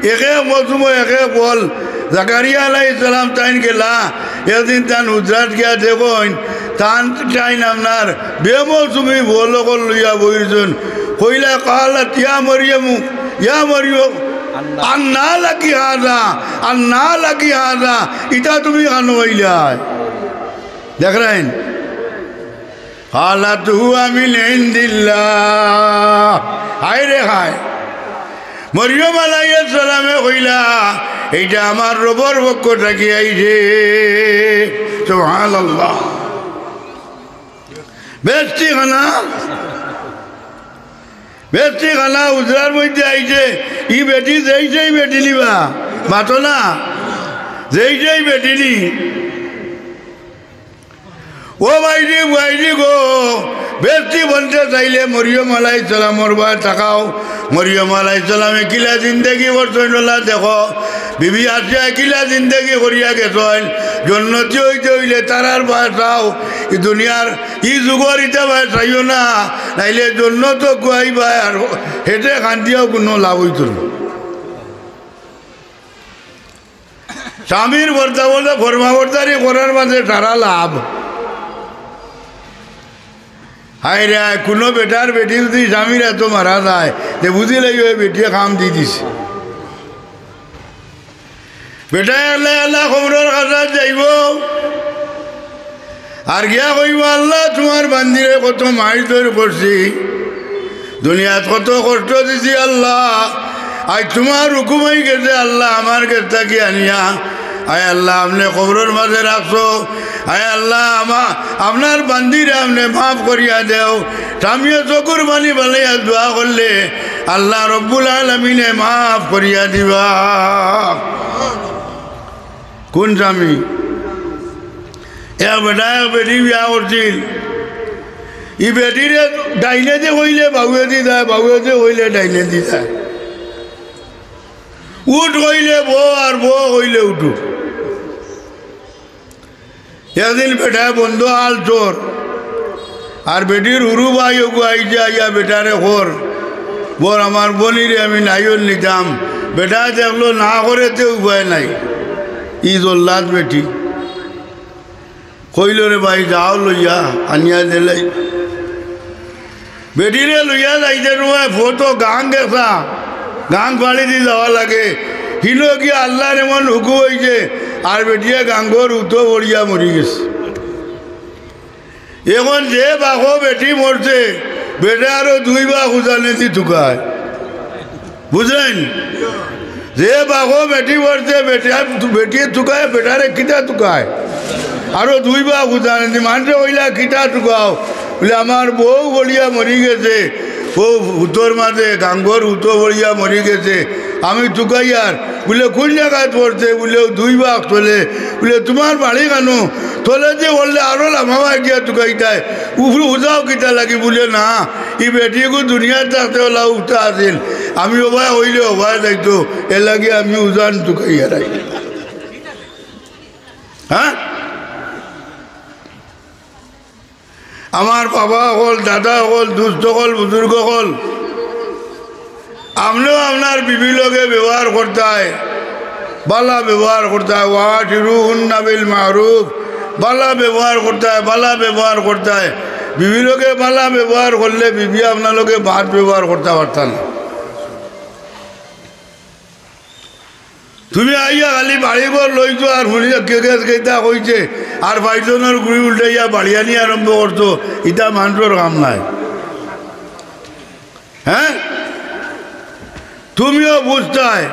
এক এক মৌসুমো এক এক ফল। জাকারিয়া আলাইহিস সালাম তাইন গেলা, একদিন তান হুজরাত গিয়া দেখইন, তান তাইন আপনার বেমৌসুমি ফল অকল লইয়া বইছইন। কইলা, "কালাত ইয়া মরিয়মু, ইয়া মরিয়ম, আন্না লাকি হাযা, আন্না লাকি হাযা, ইতা তুমি কানো পাইলায়?" দেখরাইন, কালাত হুয়া মিন ইনদিল্লাহ। হায় রে হায়। মরিয়ম আলাইহিস সালামে কইলা, "এইটা আমার রবর পক্ষ থাকি আইছে।" সুবহানাল্লাহ। বেহেস্তি খানা, বেহেস্তি খানা হুজরার মধ্যে আইছে, ই বেটি যেই যেই বেটি নিবা, মাতো না, যেই যেই বেটি নি। ও ভাইজি, ভাইজি গো, বেহেস্তি বনতে চাইলে মরিয়ম আলাইহিস সালামর বায় তাকাও। মরিয়ম আলাইহিস সালামে কিলা জিন্দেগি করছইন অলা দেখো। বিবি আসিয়া কিলা জিন্দেগি করিয়া গেছইন। জন্নতি অইতে অইলে তারার বায় চাও। ই দুনিয়ার ই যুগর ইতা বায় চাইও না, নাইলে জন্নত গুয়াইবায় আর হেটে কান্দিয়াও কুনু লাভ অইতো না। স্বামীর বর্তা বর্তা ফরমাবর্তারি করার মাঝে সারা লাভ। হায় রে হায়, কুনু বেটার বেটি যুদি স্বামীর আতো মারা যায়, তে বুঝিলাইও ই বেটিয়ে কাম দি দিছে। বেটায় আল্লাহ আল্লাহ কবরর কাছাত যাইবো। আর গিয়া কইবো, "আল্লাহ, তুমার বান্দিরে কত মাইর দইর করছি, দুনিয়াত কত কষ্ট দিছি আল্লাহ, আইজ তুমার হুকুম অইগেছে আল্লাহ, আমার গেছ থাকি আনিয়া, আয় আল্লাহ, আপনে কবরর মাঝে রাখছো, আয় আল্লাহ, আমা-, আপনার বান্দিরে আপনে মাফ করিয়া দেও।" স্বামীয়ে চকুর পানি ফালাইয়া দোয়া করলে আল্লাহ রব্বুল আলামিনে মাফ করিয়া দিবা। কুন স্বামী? এক বেটায় এক বেটি বিয়া করছিল। ই বেটিরে ডাইনেদি কইলে বাউয়েদি যায়, বাউয়েদি কইলে ডাইনেদি যায়। উঠ কইলে বও আর বও কইলে উঠো। একদিন বেটায় বন্দ আলছর, আর বেটির হুরু ভাই অগু আইছে, আইয়া বেটারে কর, "বর, আমার বইনরে আমি নাইওর নিতাম।" বেটায় দেখলো না করে তে উপায় নাই, ই জল্লাদ বেটি। কইলো, "রে ভাই, যাও লইয়া আনিয়া দিলাই।" বেটিরে লইয়া যাইতে সময় ফতো গাং গেছা, গাং ফাড়ি দি যাওয়া লাগে। হিনো কি আল্লাহর এমন হুকুম অইছে, আর বেটিয়ে গাঙ্গর উতো পড়িয়া মরি গেছে। এখন যে বাকো বেটি মরছে, বেটা আরো দুই বাক উজানেদি তুকায়। বুঝছইন? যে বাকো বেটি মরছে, বেটা, বেটিয়ে তুকায়, বেটারে কিতা তুকায়? আরো দুই বাক উজানেদি। মানষে কইলা, "কিতা তুকাও?" বুলে, "আমার বউ পড়িয়া মরি গেছে, বউ উতোর মাঝে, গাঙ্গর উতো পড়িয়া মরি গেছে, আমি তুকাইয়ার।" বুলে, "কুন জাগাত পড়ছে?" বুলে, "অউ দুই বাক তলে।" বুলে, "তুমার বাড়ি কানো? তলেদি পড়লে আরো লামাবায় গিয়া তুকাইতায়, উপরে উজাও কিতা লাগি?" বুলে, "না, ই বেটিগু দুনিয়াত থাকতে অলা উতা আছিল, আমি অবায় অইলে অবায় যাইতো, এরলাগি আমি উজান তুকাইয়ার আই।" হ্যাঁ? আমার বাবা অকল, দাদা অকল, দুস্ত অকল, বুজুর্গ অকল, আপনেও আপনার বিবির লগে ব্যবহার করতায়, বালা ব্যবহার করতায়, "ওয়াশিরুহুন্না বিল মারুফ", বালা ব্যবহার করতায়, বালা ব্যবহার করতায়। বিবির লগে বালা ব্যবহার করলে বিবি আপনার লগে বাদ ব্যবহার করতা পারতা না। তুমি আইয়া খালি বাড়ি ঘর লইছো আর হুনিয়া কে কে কেইটা কইছে, আর পাঁচজনর গুড়ি উল্টাইয়া বাড়িয়ানি আরম্ভ করছো, ইটা মানষর কাম নায়। হ্যাঁ, তুমিও বুঝতায়,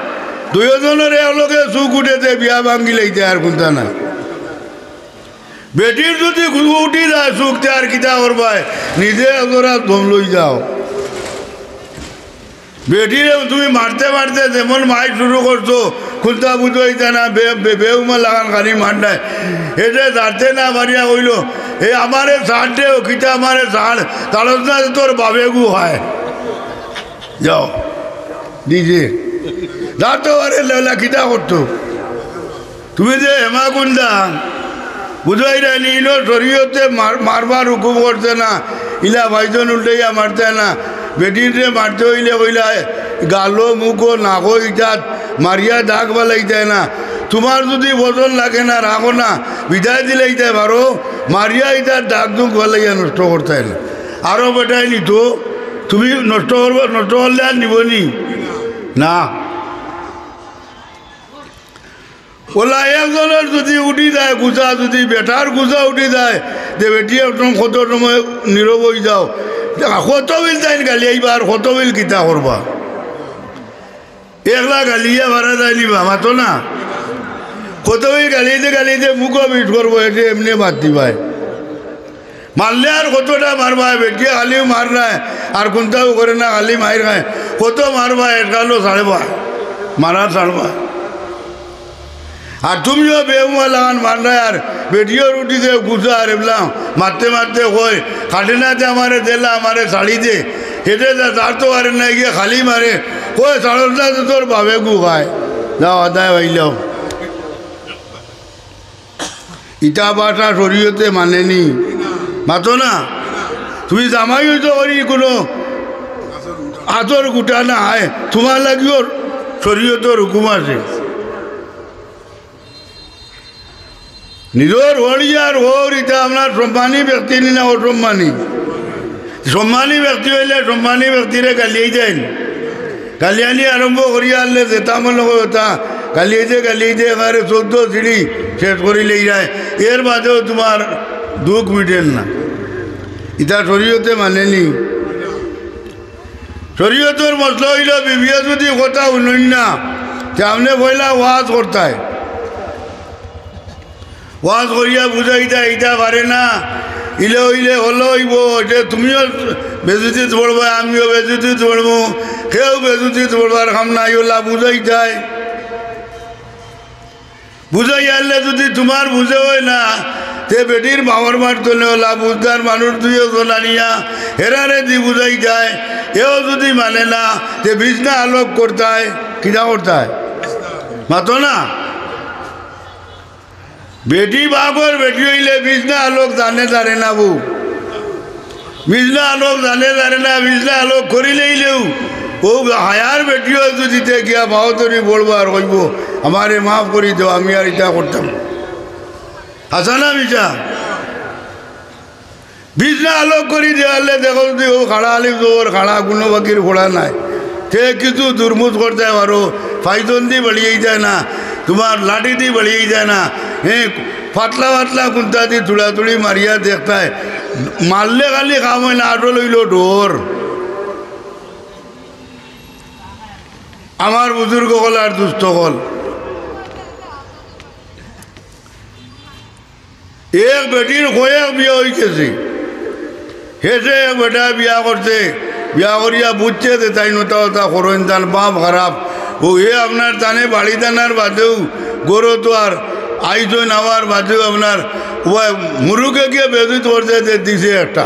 দুইজনর একলগে চুক উঠে তে বিয়া ভাঙ্গি লাইতে আর কুন্তা না। বেটির যদি উঠি যায় চুক, তে আর কিতা করবায়? নিজে এজরা দম লই যাও। বেটিরে তুমি মারতে মারতে যেমন মাইর শুরু করছো, কুন্তা বুঝাইতা না, বে-, বে-, বেউমা লাখান খালি মার নাই। এতে দাঁড়তে না পারিয়া কইলো, "এ আমারে ছাড় দে, ও কিতা আমারে ছাড়, তাড়স না যে তোর বাবেগু হয়।" যাও, দিছে। দাঁড়তো পারে লেলা কিতা করতো? তুমি যে হেমা কুন্দা, বুঝাইরায়নি, ইনো শরীয়তে মার-, মারবার হুকুম করছে না, ইলা ভাইজন উল্টাইয়া মারতে না। বেটিনরে মারতে অইলে কইলা, গালো, মুখো, নাকো, ইটাত মারিয়া দাগ ফালাইতায় না। তুমার যুদি পছন্দ লাগে না, রাখো না, বিদায় দিলাইতায় পারো, মারিয়া ইটার দাগ দুগ ফালাইয়া নষ্ট করতায় না। আরো বেটায় নিতো, তুমি নষ্ট করবা, নষ্ট করলে আর নিবো নি? না। অলা একজনর যুদি উঠি যায় গুছা, যুদি বেটার গুছা উঠি যায়, যে বেটি একদম কত সময় নীরব অইযাও, কত বিল তাইন গালিয়াইবা আর কত বিল কিতা করবা? একলা গালিয়া মারা যায়নি বা, মাতো না। কত বিল গালিয়াইতে গালিয়াইতে মুখো বিষ করবো, এতে এমনে বাদ দিবায়। মারলে আর কতটা মারবায়, বেটিয়ে খালিউ মার নায়, আর কুন্তাউ করে না, খালি মাইর খায়। কত মারবায়, এটকালো ছাড়বায়, মারা ছাড়বায়। আর তুমিও বেহুয়া লাখান মার নায়, আর বেটিও রুটি দে গুছা, আর এবলা মারতে মারতে কয়, "কাটে না যে আমারে দেলা, আমারে ছাড়ি দে, হেটে যা, তার তো পারে না, গিয়ে খালি মারে, কয়, ছাড়স না তো তোর বাবে গু খায়, যাও আদায় অইলাও।" ইতা ভাষা শরীয়তে মানেনি, মাতো না। তুমি জামাই অইতো করি কুনু আতর গুটা না, আয় তুমার লাগিও শরীয়তর হুকুম আছে। নিজর হড়িয়ার হৌর ইতা আপনার সম্মানী ব্যক্তি নি না অসম্মানী? সম্মানী ব্যক্তি অইলে সম্মানী ব্যক্তিরে গালিয়াই দেন। গালিয়ানি আরম্ভ করিয়া আনলে যেতা মনে কয় অতা, গালিয়াইতে গালিয়াইতে একেবারে চৌদ্দ সিঁড়ি শেষ করিলাইরায়। এর বাদেও তুমার দুখ মিটের না। ইতা শরীয়তে মানেনি। শরীয়তর মসলা অইলো, বিবিয়ে যুদি কথা হুনইন না, তে আপনে পয়লা ওয়াজ করতায়। ওয়াজ করিয়া বুঝাইতায়, ইতা পারে না, ইলে অইলে হলো অইবো, এতে তুমিও বেইজ্জতিত পড়বায়, আমিও বেইজ্জতিত পড়মু, কেউ বেইজ্জতিত পড়বার কাম নাই, অলা বুঝাইতায়। বুঝাইয়া আনলে যুদি তুমার বুঝে অয় না, তে বেটির বাবার বাড়ি তনে অলা বুঝদার মানুষ দুই একজন আনিয়া হেরারে দি বুঝাইতায়, এও যুদি মানে না, তে বিছনা আলোক করতায়, কিতা করতায়? মাতো না। বেটি বাগর বেটি অইলে বিছনা আলোক জানে জানে না বউ। বিছনা আলোক জানে জানে না, বিছনা আলোক করিলাইলেও অউ হায়ার বেটিও যুদি তে গিয়া পাও ধরি বলবো আর কইবো, "আমারে মাফ করি দেও, আমি আর ইতা করতাম না।" হাছা না মিছা? বিছনা আলোক করি দেওয়ালে দেখো যুদি অউ খাড়া আলিফ জবর খাড়া, কুনু বাকির ফোড়া নাই। তে কিছু দুরমুজ করতায় পারো, ফাইজন দি বাড়িয়াই যায় না, তুমার লাঠি দি বাড়িয়াই যায় না, হে, পাতলা পাতলা কুন্তা দি তুড়াতুড়ি মারিয়া দেখতায়, মারলে খালি কাম অয় না, আটল অইলো ডর। আমার বুজুর্গ অকল আর দুস্ত অকল, এক বেটির কয়েক বিয়া অইগেছে। হেষে এক বেটায় বিয়া করছে, বিয়া করিয়া বুঝছে যে তাইন অতা অতা করইন, তান বাপ খারাপ। অউ হে আপনার তানে বাড়িত আনার বাদেউ, ঘরো তো আর আইছইন, আওয়ার বাদেউ আপনার অউ মুরুগে গিয়া বেইজ্জত করছে যে দিছে একটা।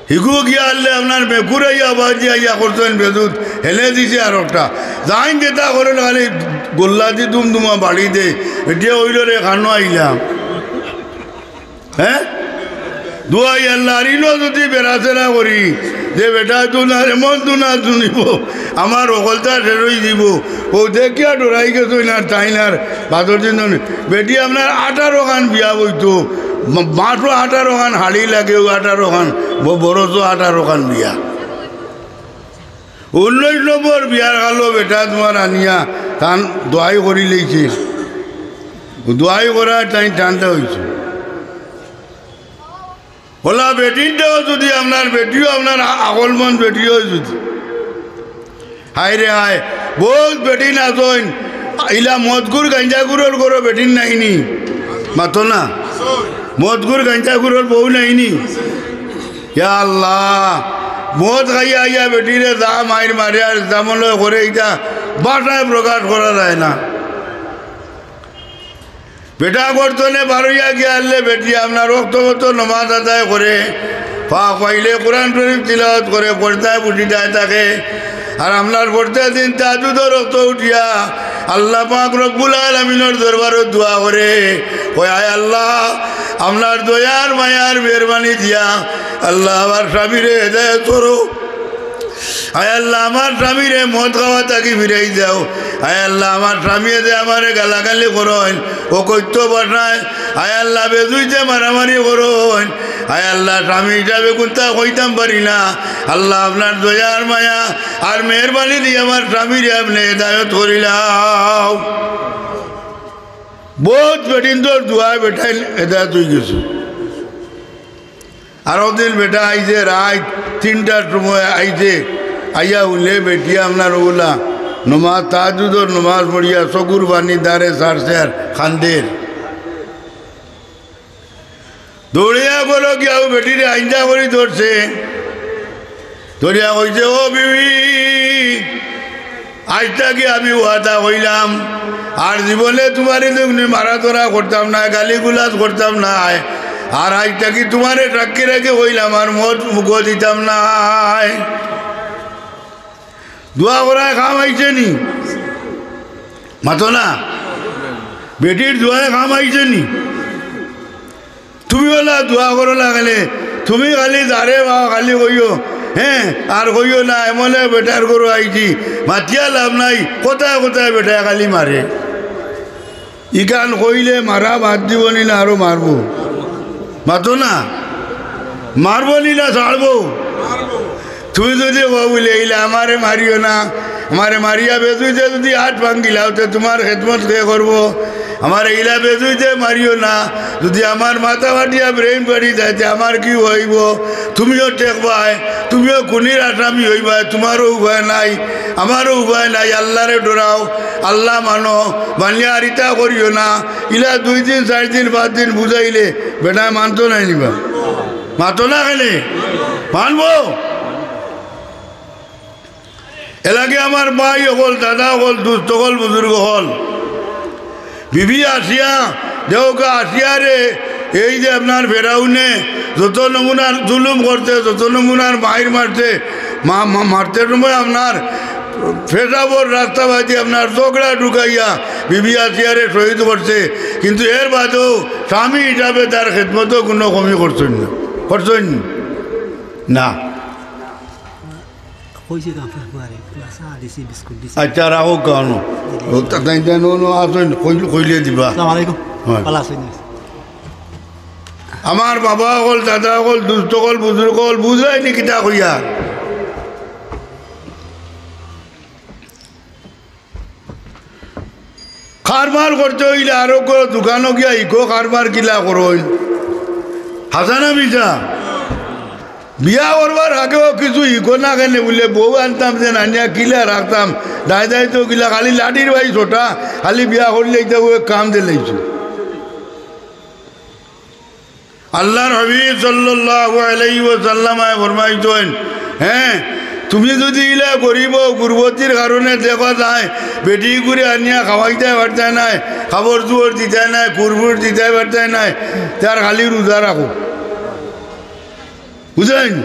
হিগু গিয়া আনলে আপনার মেকুর আইয়া আবার যে আইয়া করছইন বেইজ্জত, হেনে দিছে আর একটা। যাইন যেতা করেন খালি গোল্লা দি দুমদুমা বাড়ি দে। ইটা অইলো রে, কানো আইলাম। হে? দুয়াই আল্লার ইনো যুদি বেড়াছেড়া করি, যে বেটায় দুনার এমন দুনা দুনিবো, আমার হকলতা শেষ অই যিবো। অউ দেখিয়া ডরাই গেছইন আর তাইন আর বাদর দিন ধরি। বেটি আপনার আঠারো খান বিয়া অইতো, মা-, মাসো আঠারো খান হাড়ি লাগে, অউ আঠারো খান, ব-, বরসো আঠারো খান বিয়া। উনিশ নম্বর বিয়ার কালো বেটা তুমার আনিয়া তান দোয়াই করিলাইছে। দোয়াই করার তাইন ঠান্ডা অইছে। অলা বেটিনটাও যুদি আপনার বেটিও আপনার আ-, আকলমন্দ বেটিও যুদি। হায় রে হায়, বউত বেটিন আছইন, ইলা মদখুর গাঞ্জাখুরর ঘরো বেটিন নাইনি? মাতো না। মদখুর গাঞ্জাখুরর বউ নাইনি? ইয়া আল্লাহ, মদ খাইয়া আইয়া বেটিরে যা মাইর মারে আর যেতা মনে করে, ইটা ভাষায় প্রকাশ করা যায় না। বেটা ঘর তনে বারইয়া গিয়া আনলে বেটি আপনার অক্ত মতো নমাজ আদায় করে, পাক পাইলে কোরআন শরীফ তিলাওয়াত করে, পর্দায় বসিদায় থাকে। আর আপনার পর্দায় দিন তাহাজ্জুদর অক্ত উঠিয়া আল্লাহ পাক রব্বুল আলামিনর দরবারো দোয়া করে, কয়, "আয় আল্লাহ, আপনার দয়ার মায়ার মেহেরবানি দিয়া আল্লাহ আমার স্বামীরে হেদায়েত করো।" আয় আল্লাহ, আমার স্বামীরে মদ খাওয়া থাকি ফিরাই দেও। আয় আল্লাহ, আমার স্বামীয়ে যে আমারে গালাগালি করইন, অকথ্য ভাষায়, আয় আল্লাহ, বেজুইতে মারামারি করইন, আয় আল্লাহ, স্বামী হিসাবে কুন্তা কইতাম পারি না। আল্লাহ, আপনার দয়া আর মায়া আর মেহেরবানি দি আমার স্বামীরে আপনে হেদায়ত করিলাও। বউত বেটিন্তর দোয়ায় বেটাইন হেদায়ত অইগেছে। আরক দিন বেটা আইছে, রাইত তিনটার সময় আইছে, আইয়া হুনলে বেটিয়ে আপনার অউলা নমাজ, তাহাজ্জুদর নমাজ পড়িয়া চকুর পানি দারে ছাড়ছে আর কান্দের। দৌড়িয়া গেলো গিয়া অউ বেটিরে আইঞ্জা করি ধরছে, ধরিয়া কইছে, "ও বিবি, আইজ থাকি আমি ওয়াদা কইলাম, আর জীবনে তুমারে দুগনি মারা ধরা করতাম নায়, গালি গুলাজ করতাম নায়, আর আইজ থাকি তুমারে সাক্ষী রাখি কইলাম, আর মদ মুখো দিতাম নায়।" দোয়া করায় কাম আইছে নি? মাতো না। বেটির দোয়ায় কাম আইছে নি? তুমি অলা দোয়া করো না কেনে? তুমি খালি যারে পাও খালি কইও, হ্যাঁ, আর কইও না, এমনে বেটার ঘরো আইছি, মাতিয়া লাভ নাই, কথায় কথায় বেটায় খালি মারে। ইখান কইলে মারা বাদ দিবো নি না আরো মারবো? মাতো না, মারবো নি না ছাড়বো? তুমি যুদি কও বুলে, "ইলা আমারে মারিও না, আমারে মারিয়া বেজুইতে যুদি আত ভাঙ্গিলাও, তে তুমার খেদমত কে করবো? আমারে ইলা বেজুইতে মারিও না, যুদি আমার মাথা ফাটিয়া ব্রেইন ফাটি যায়, তে আমার কিতা অইবো? তুমিও ঠেকবায়, তুমিও খুনির আসামি অইবায়, তুমারও উপায় নাই, আমারও উপায় নাই। আল্লারে ডরাও, আল্লা মানো, মানিয়া আর ইতা করিও না।" ইলা দুই দিন, চাইর দিন, পাঁচ দিন বুঝাইলে বেটায় মানতো নায় নি বা? মাতো না কেনে? মানবো। এরলাগি আমার ভাই অকল, দাদা অকল, দুস্ত অকল, বুজুর্গ অকল, বিবি আসিয়া, দেউক্কা আসিয়ারে, এই যে আপনার ফেরাউনে যত নমুনার জুলুম করছে, যত নমুনার মাইর মারছে, মা-, মা-, মারতে সময় আপনার পেশাবর রাস্তা বাদি আপনার ঝগড়া ঢুকাইয়া বিবি আসিয়ারে শহীদ করছে, কিন্তু এর বাদেও স্বামী হিসাবে তার খেদমতো কুনু কমি করছইন না, করছইন না। কইছি তো আপনার বারে, চা দিছি, বিস্কুট দিছি। আচ্ছা, রাখো কানো। ও, তা তাই তাই নো, নো, আসইন, কইল-, কইলে দিবা। আসসালামু আলাইকুম। ওয়ালাইকুম। ভালা আছইন? আমার বাবা অকল, দাদা অকল, দুস্ত অকল, বুজুর্গ অকল, বুঝরায় নি কিতা কইয়ার? কারবার করতে অইলে আরো কেউ দোকানো গিয়া হিকো কারবার কিলা করইন। হাছা না মিছা? বিয়া করবার আগেও কিছু হিকো না কেনে বুলে, বউ আনতাম যে আনিয়া কিলা রাখতাম, দায় দায়িত্ব কিলা, খালি লাঠির বাই ছোটা, খালি বিয়া করলে ইতা অউ কাম দিলাইছো। আল্লার হাবিব সাল্লাল্লাহু আলাইহি ওয়াসাল্লামে ফরমাইছইন, হ্যাঁ, তুমি যুদি ইলা গরিব অও, গুরবতির কারণে দেখা যায়, বেটিগুরে আনিয়া খাওয়াইতায় পারতায় নায়, কাপড়-চুপড় দিতায় নায়, খুরপুর দিতায় পারতায় নায়, তে আর খালি রুজা রাখো। বুঝছইন?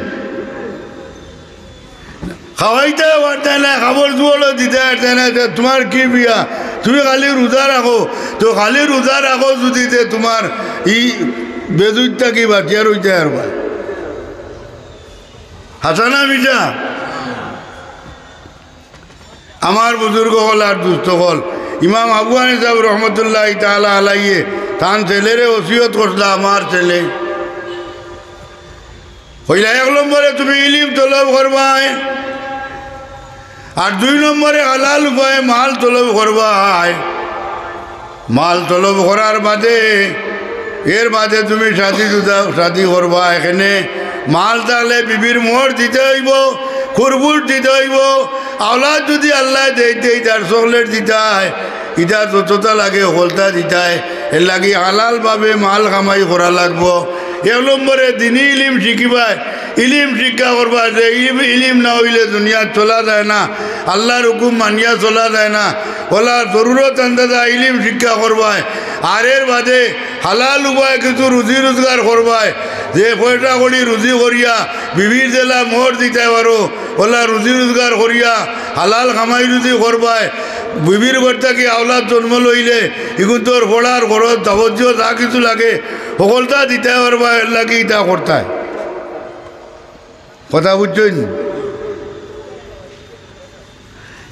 খাওয়াইতায় পারতায় নায়, কাপড়-চুপড়ও দিতায় পারতায় নায়, তে তুমার কি বিয়া? তুমি খালি রুজা রাখো, তে খালি রুজা রাখো যুদি, তে তুমার ই বেজুইত থাকি বাচিয়া রইতায় পারবায়। হাছা না মিছা? আমার বুজুর্গ অকল আর দুস্ত অকল, ইমাম আবু হানিফা সাহেব রহমতুল্লাহি তাআলা আলাইহি তান ছেলেরে ওসিয়ত করছলা, আমার ছেলে, কইলা, এক নম্বরে তুমি ইলিম তলব করবায়, আর দুই নম্বরে হালাল উপায়ে মাল তলব করবায়। মাল তলব করার বাদে, এর বাদে তুমি শাদি জুদা, শাদি করবায়। এখানে মাল থাকলে বিবির মোহর দিতে অইবো, খুরপুর দিতে অইবো, আওলাদ যুদি আল্লায় দেইন তে ইতার চকলেট দিতায়, ইতা যততা লাগে হকলতা দিতায়। এরলাগি হালালভাবে মাল কামাই করা লাগবো। এক নম্বরে দিনি ইলিম শিখিবায়, ইলিম শিক্ষা করবায়, যে ইলিম, ইলিম না অইলে দুনিয়াত চলা যায় না, আল্লার হুকুম মানিয়া চলা যায় না। অউলা জরুরত আন্দাজা ইলিম শিক্ষা করবায়। আর এর বাদে হালাল উপায়ে কিছু রুজি রোজগার করবায়, যে পয়সা কড়ি রুজি করিয়া বিবির যেলা মোহর দিতায় পারো, অউলা রুজি রোজগার করিয়া হালাল কামাই রুজি করবায়। বিবির ঘর থাকি আওলাদ জন্ম লইলে ইগুন্তর পড়ার খরচ যাবতীয় যা কিছু লাগে হকলতা দিতায় পারবায়, এরলাগি ইতা করতায়। কথা বুঝছইন?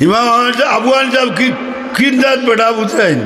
ইমাম আহমদ সাহেব, আবু হানিফা সাহেব কি, কিন জাত বেটা বুঝছইন?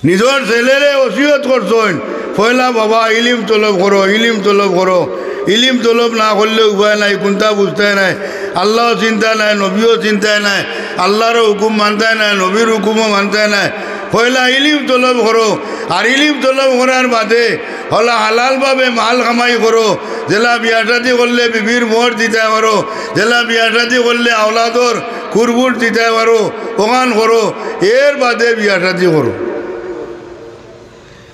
নিজর ছেলেরে ওসিয়ত করছইন, "পয়লা বাবা ইলিম তলব করো, ইলিম তলব করো, ইলিম তলব না করলে উপায় নাই, কুনতা বুঝতায় নায়, আল্লাও চিনতায় নায়, নবীও চিনতায় নায়, আল্লারও হুকুম মানতায় নায়, নবীর হুকুমও মানতায় নায়, পয়লা ইলিম তলব করো, আর ইলিম তলব করার বাদে হলা হালালভাবে মাল কামাই করো, যেলা বিয়া শাদি করলে বিবির মোহর দিতায় পারো, যেলা বিয়া শাদি করলে আওলাদর কুরবুট দিতায় পারো, অখান করো, এর বাদে বিয়া শাদি করো।"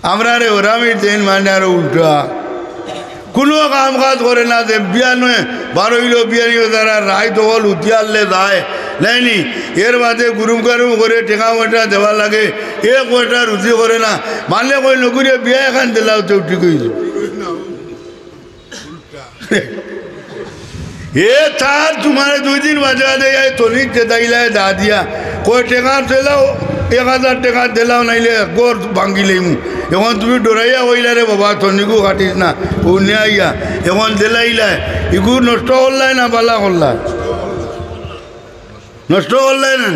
আমরারে ওরামির দিন মানে আরো উল্টা। কুনু কাম কাজ করে না, যে বিয়ানে বারইলো, বিয়ানি তারা রাইত অকল উঠিয়ারলে যায়, নায়নি? এর বাদে গুরুম গারুম করে টেকা পয়সা দেওয়া লাগে, এক পয়সা রুজি করে না। মানলে কই, "নকুরে বিয়া এখান দিলাও তো ঠিক অইছে।" এ তার তুমারে দুই দিন বাদে বাদে এই তনিক যেতাইলায় দা দিয়া, কয়, "টেকা দিলাও, এক হাজার টেকা দিলাও, নাইলে ঘর ভাঙ্গি লইমু।" এখন তুমি ডরাইয়া কইলা, "রে বাবা, তনিকও কাটিস না, ও নিয়া আইয়া।" এখন দিলাইলায়, ইগু নষ্ট করলায় না বালা করলায়? নষ্ট করলায় না?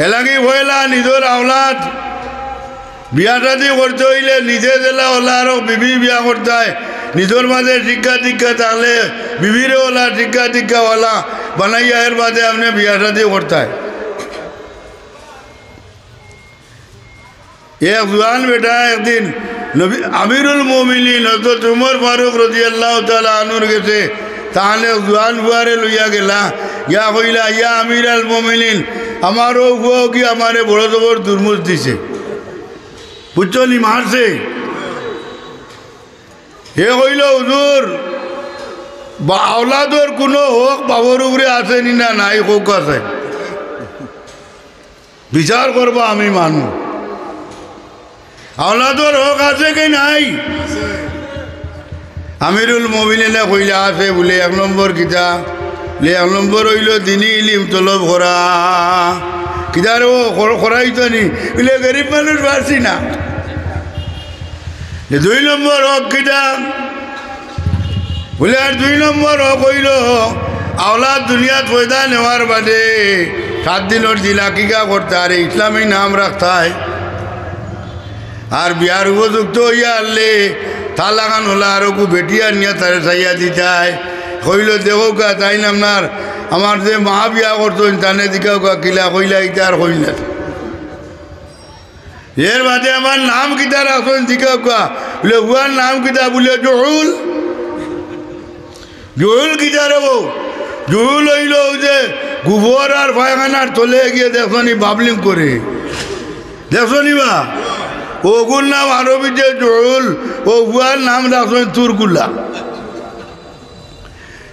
এলাগি পয়লা নিজর আওলাদ বিয়া শাদি করতে অইলে নিজে যেলা অলা আরো বিবি বিয়া করতায়, নিজর মাঝে শিক্ষা দীক্ষা থাকলে বিবিরে অলা শিক্ষা দীক্ষা অলা বানাইয়া এর বাদে আপনে বিয়া শাদি করতায়। এক জুয়ান বেটা একদিন নবী, আমিরুল মুমিনিন হযরত উমর ফারুক রাদিয়াল্লাহু তাআলা আনহুর গেছে, তান এক জুয়ান ফুয়ারে লইয়া গেলা, গিয়া কইলা, "ইয়া আমিরাল মুমিনিন, আমার অউ ফুয়াও কি আমারে বড় জবর দুরমুজ দিছে, বুঝছো নি, মারছে।" হে কইল, "হুজুর, বা আওলাদর কুনু হক বাবার উপরে আছে নি না নাই, হক আছে।" বিচার করবা আমি মানু। আওলাদর হক আছে কি নাই? আমিরুল মুমিনিনে কইলা, "আছে।" বুলে, "এক নম্বর কিতা?" বুলে, "এক নম্বর অইলো দিনি ইলিম তলব করা।" "কিতা রে ও, কর-, করাইতো নি?" বুলে, "গরিব মানুষ পারছি না।" যে দুই নম্বর হক কিতা? বুলে, আর দুই নম্বর হক অইলো, আওলাদ দুনিয়াত পয়দা নেওয়ার বাদে সাত দিনর দিন আকিকা করতায়, আর ইসলামী নাম রাখতায়। আর বিয়ার উপযুক্ত অইয়া আরলে তার লাখান অলা আরকু বেটি আনিয়া তারে চাইয়া দিতায়। কইল, "দেখউক্কা, তাইন আপনার, আমার যে মা বিয়া করছইন, তানে জিকাউক্কা কিলা কইলা, ইতা আর কইন না।" এর বাদে আমার নাম কিতা রাখছইন জিকাউক্কা। বুলে, "ফুয়ার নাম কিতা?" বুলে, "জুহুল।" জুহুল কিতা রে বউ? জুহুল অইলো অউ যে গোবর আর পায়খানার তলে গিয়া দেখছো নি বাবলিং করে। দেখছো নি বা? অগুর নাম আরবিতে জুহুল, অউ ফুয়ার নাম রাখছইন তুরগুলা।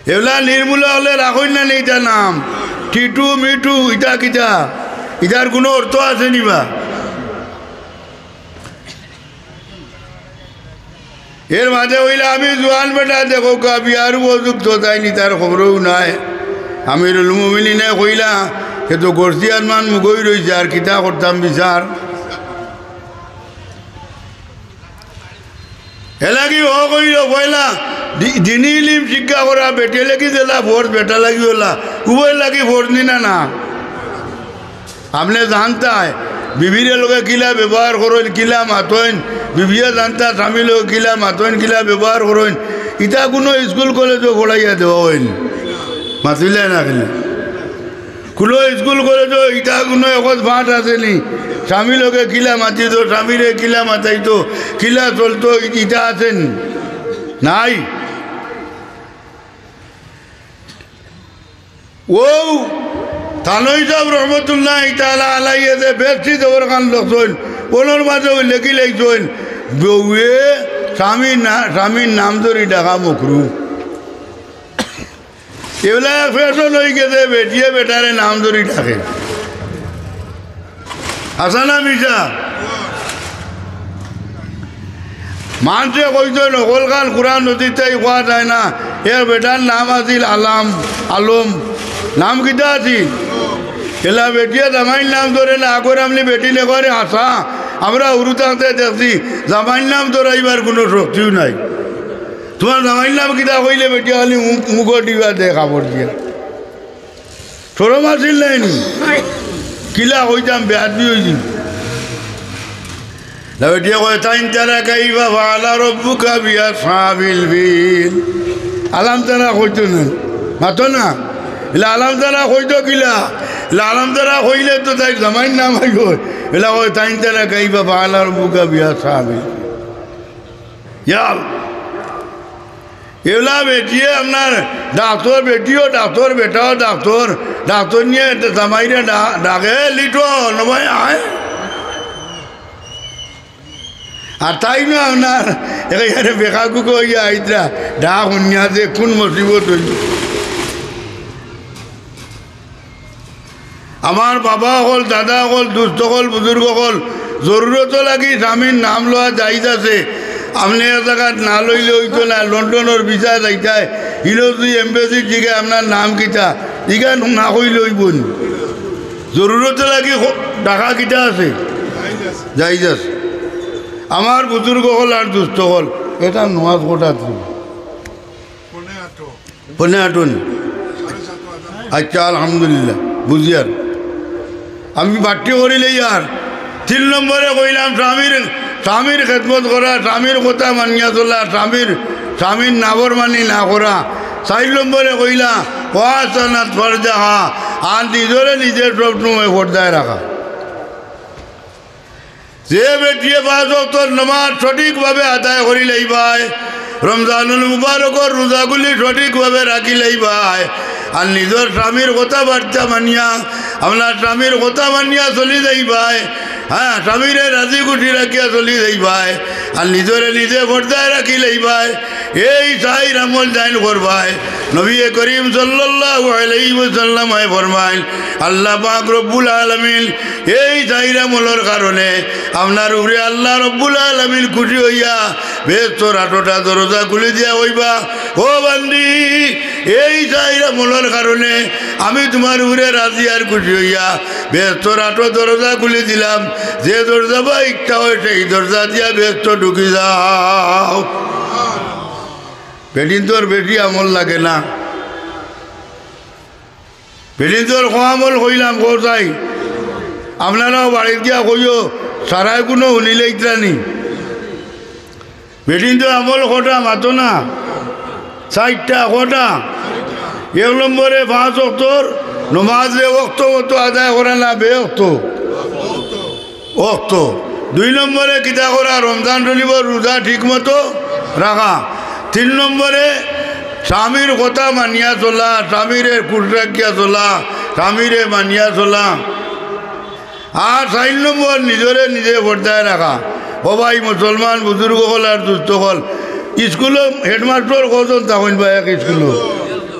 এগুলা নির্মূলা অকলে রাখইন না নি ইতা নাম? টিটু, মিটু, ইতা কিতা? ইতার কুনু অর্থ আছে নি বা? এর বাদে অইলা আমি জুয়ান বেটা, দেখউক্কা, বিয়ার উপযুক্ত তাইন নি, তার খবরও নাই। আমিরুল মুমিনিনে কইলা, "হে তো গর্জিয়ান মান মুগই রইছে, আর কিতা করতাম বিচার?" এলাগি হক অইলো পয়লা দি-, দিনি ইলিম শিক্ষা করা বেটি লাগি যেলা ফরজ, বেটা লাগি অলা, উভয় লাগি ফরজ নি না, না? আপনে জানতায়, বিবির লগে কিলা ব্যবহার করইন, কিলা মাতইন, বিবিয়ে জানতা স্বামীর লগে কিলা মাতইন, কিলা ব্যবহার করইন, ইতা কুনু স্কুল কলেজো পড়াইয়া দেওয়া অইন? মাতিলে না কেনে? কুনু স্কুল কলেজো ইতা কুনু একজ পাঠ আছে নি? স্বামীর লগে কিলা মাতিতো, স্বামীরে কিলা মাতাইতো, কিলা চলতো, ই-, ইতা আছে নি? নাই। অউ থানভী সাব রহমতুল্লাহি তাআলা আলাইহি যে বেহেশতি জবরখান লেখছইন, অনর মাঝে অউ লেখি লাইছইন, বউয়ে স্বামীর না-, স্বামীর নাম ধরি ডাকা মকরু। এগুলা ফ্যাশন অইগেছে, বেটিয়ে বেটারে নাম ধরি ডাকে। হাছা না মিছা? মানষে কইতো নকল গান কুরআন নদীত তাই কওয়া যায় না। এর বেটার নাম আছিল আলাম, আলম। নাম কিতা আছিল? এলা বেটিয়ে জামাইর নাম ধরে না, আগর আমলি বেটি লেখরে হাছা। আমরা হুরু থাকতে দেখছি, জামাইর নাম ধরাইবার কুনু শক্তিও নাই। তুমার জামাইর নাম কিতা কইলে বেটিয়ে খালি মুখ, মুখো দিবা দে কাপড় দিয়া। শরম আছিল নায় নি? কিলা কইতাম, বেয়াদবি অইছিল। না বেটিয়ে কয়, "তাইন তারা কাইফা ফাআলা রাব্বুকা বিআসহাবিল ফিল।" আলাম তারা কইতো না, মাতো না। ইলা আলাম তারা কইতো কিলা? ইলা আলাম তারা কইলে তো তাইর জামাইর নাম আইবো। ইলা কয়, "তাইন তারা কাইফা ফাআলা রাব্বুকা বিআসহাবিল ফিল।" ইয়া আল্লাহ। এলা বেটিয়ে আপনার ডাক্তর, বেটিও ডাক্তর, বেটাও ডাক্তর, ডাক্তর নিয়ে জামাইরে ডা-, ডাকে, "লিটন, ও ভাই আয়।" আর তাইন আপনার একেবারে বেকাকুকো ইয়া আইতরা, ডাক হুনিয়া যে কুন মুসিবত অইল। আমার বাবা অকল, দাদা অকল, দুস্ত অকল, বুজুর্গ অকল, জরুরত লাগি স্বামীর নাম লওয়া জায়েজ আছে। আপনে এক জাগাত না লইলে অইতো না, লন্ডনর ভিসা যাইতায়, ইলো যদি embassy-র দিকে আপনার নাম কিতা, ইখান না কইলে অইবো নি? জরুরত লাগি ক-, ডাকা কিতা আছে? জায়েজ আছে। আমার বুজুর্গ অকল আর দুস্ত অকল, এটা নমাজ কটাত পড়ো? পনে আটন। আচ্ছা, আলহামদুলিল্লাহ, বুঝিয়ার। আমি বাট্টি করিলে ইয়ার। তিন নম্বরে কইলাম স্বামীর, স্বামীর খেদমত করা, স্বামীর কথা মানিয়া চলা, স্বামীর, স্বামীর নাফরমানি না করা। চাইর নম্বরে কইলা, "ওয়াহসানাত ফারজাহা", আর নিজরে নিজে সব সময় পর্দায় রাখা। যে বেটিয়ে পাঁচ ওয়াক্তর নমাজ সঠিকভাবে আদায় করি লইবায়, রমজানুল মুবারকর রোজাগুলি সঠিকভাবে রাখি লইবায়, আর নিজর স্বামীর কথাবার্তা মানিয়া, আপনার স্বামীর কথা মানিয়া চলি যাইবায়, হ্যাঁ, স্বামীরে রাজি খুশি রাখিয়া চলি যাইবায়, আর নিজরে নিজে পর্দায় রাখি লইবায়, এই চাইর আমল যাইন করবায়। নবী করিম সাল্লাল্লাহু আলাইহি ওয়াসাল্লামে ফরমাইল, আল্লাহ পাক রব্বুল আলামিন এই চাইর আমলর কারণে আপনার উপরে আল্লাহ রব্বুল আলামিন খুশি অইয়া বেহেস্তর আটটা দরজা খুলি দিয়া কইবা, "ও বান্দি, এই চাইর আমলর কারণে আমি তুমার উপরে রাজি আর খুশি অইয়া বেহেস্তর আটো দরজা খুলি দিলাম, যে দরজা বা ইচ্ছা অয় সেই দরজা দিয়া বেহেস্তো ঢুকি যাও।" বেটিন্তর বেশি আমল লাগে না। বেটিন্তর কম আমল কইলাম, কও চাই। আপনারাও বাড়িত গিয়া কইও, সারায় কুনু হুনিলে ইতরানি। বেটিন্তর আমল কটা মাতো না? চাইরটা। কটা? এক নম্বরে পাঁচ ওয়াক্তর নমাজরে ওয়াক্ত মতো আদায় করা না, বেওয়াক্ত? ওয়াক্ত। দুই নম্বরে কিতা করা? রমজান শরীফর রোজা ঠিক মতো রাখা। তিন নম্বরে স্বামীর কথা মানিয়া চলা, স্বামীরে খুশ রাখিয়া চলা, স্বামীরে মানিয়া চলা। আর চাইর নম্বর নিজরে নিজে পর্দায় রাখা। ও ভাই মুসলমান বুজুর্গ অকল আর দুস্ত অকল, স্কুলো হেডমাস্টর কয়জন থাকইন বা এক স্কুলো?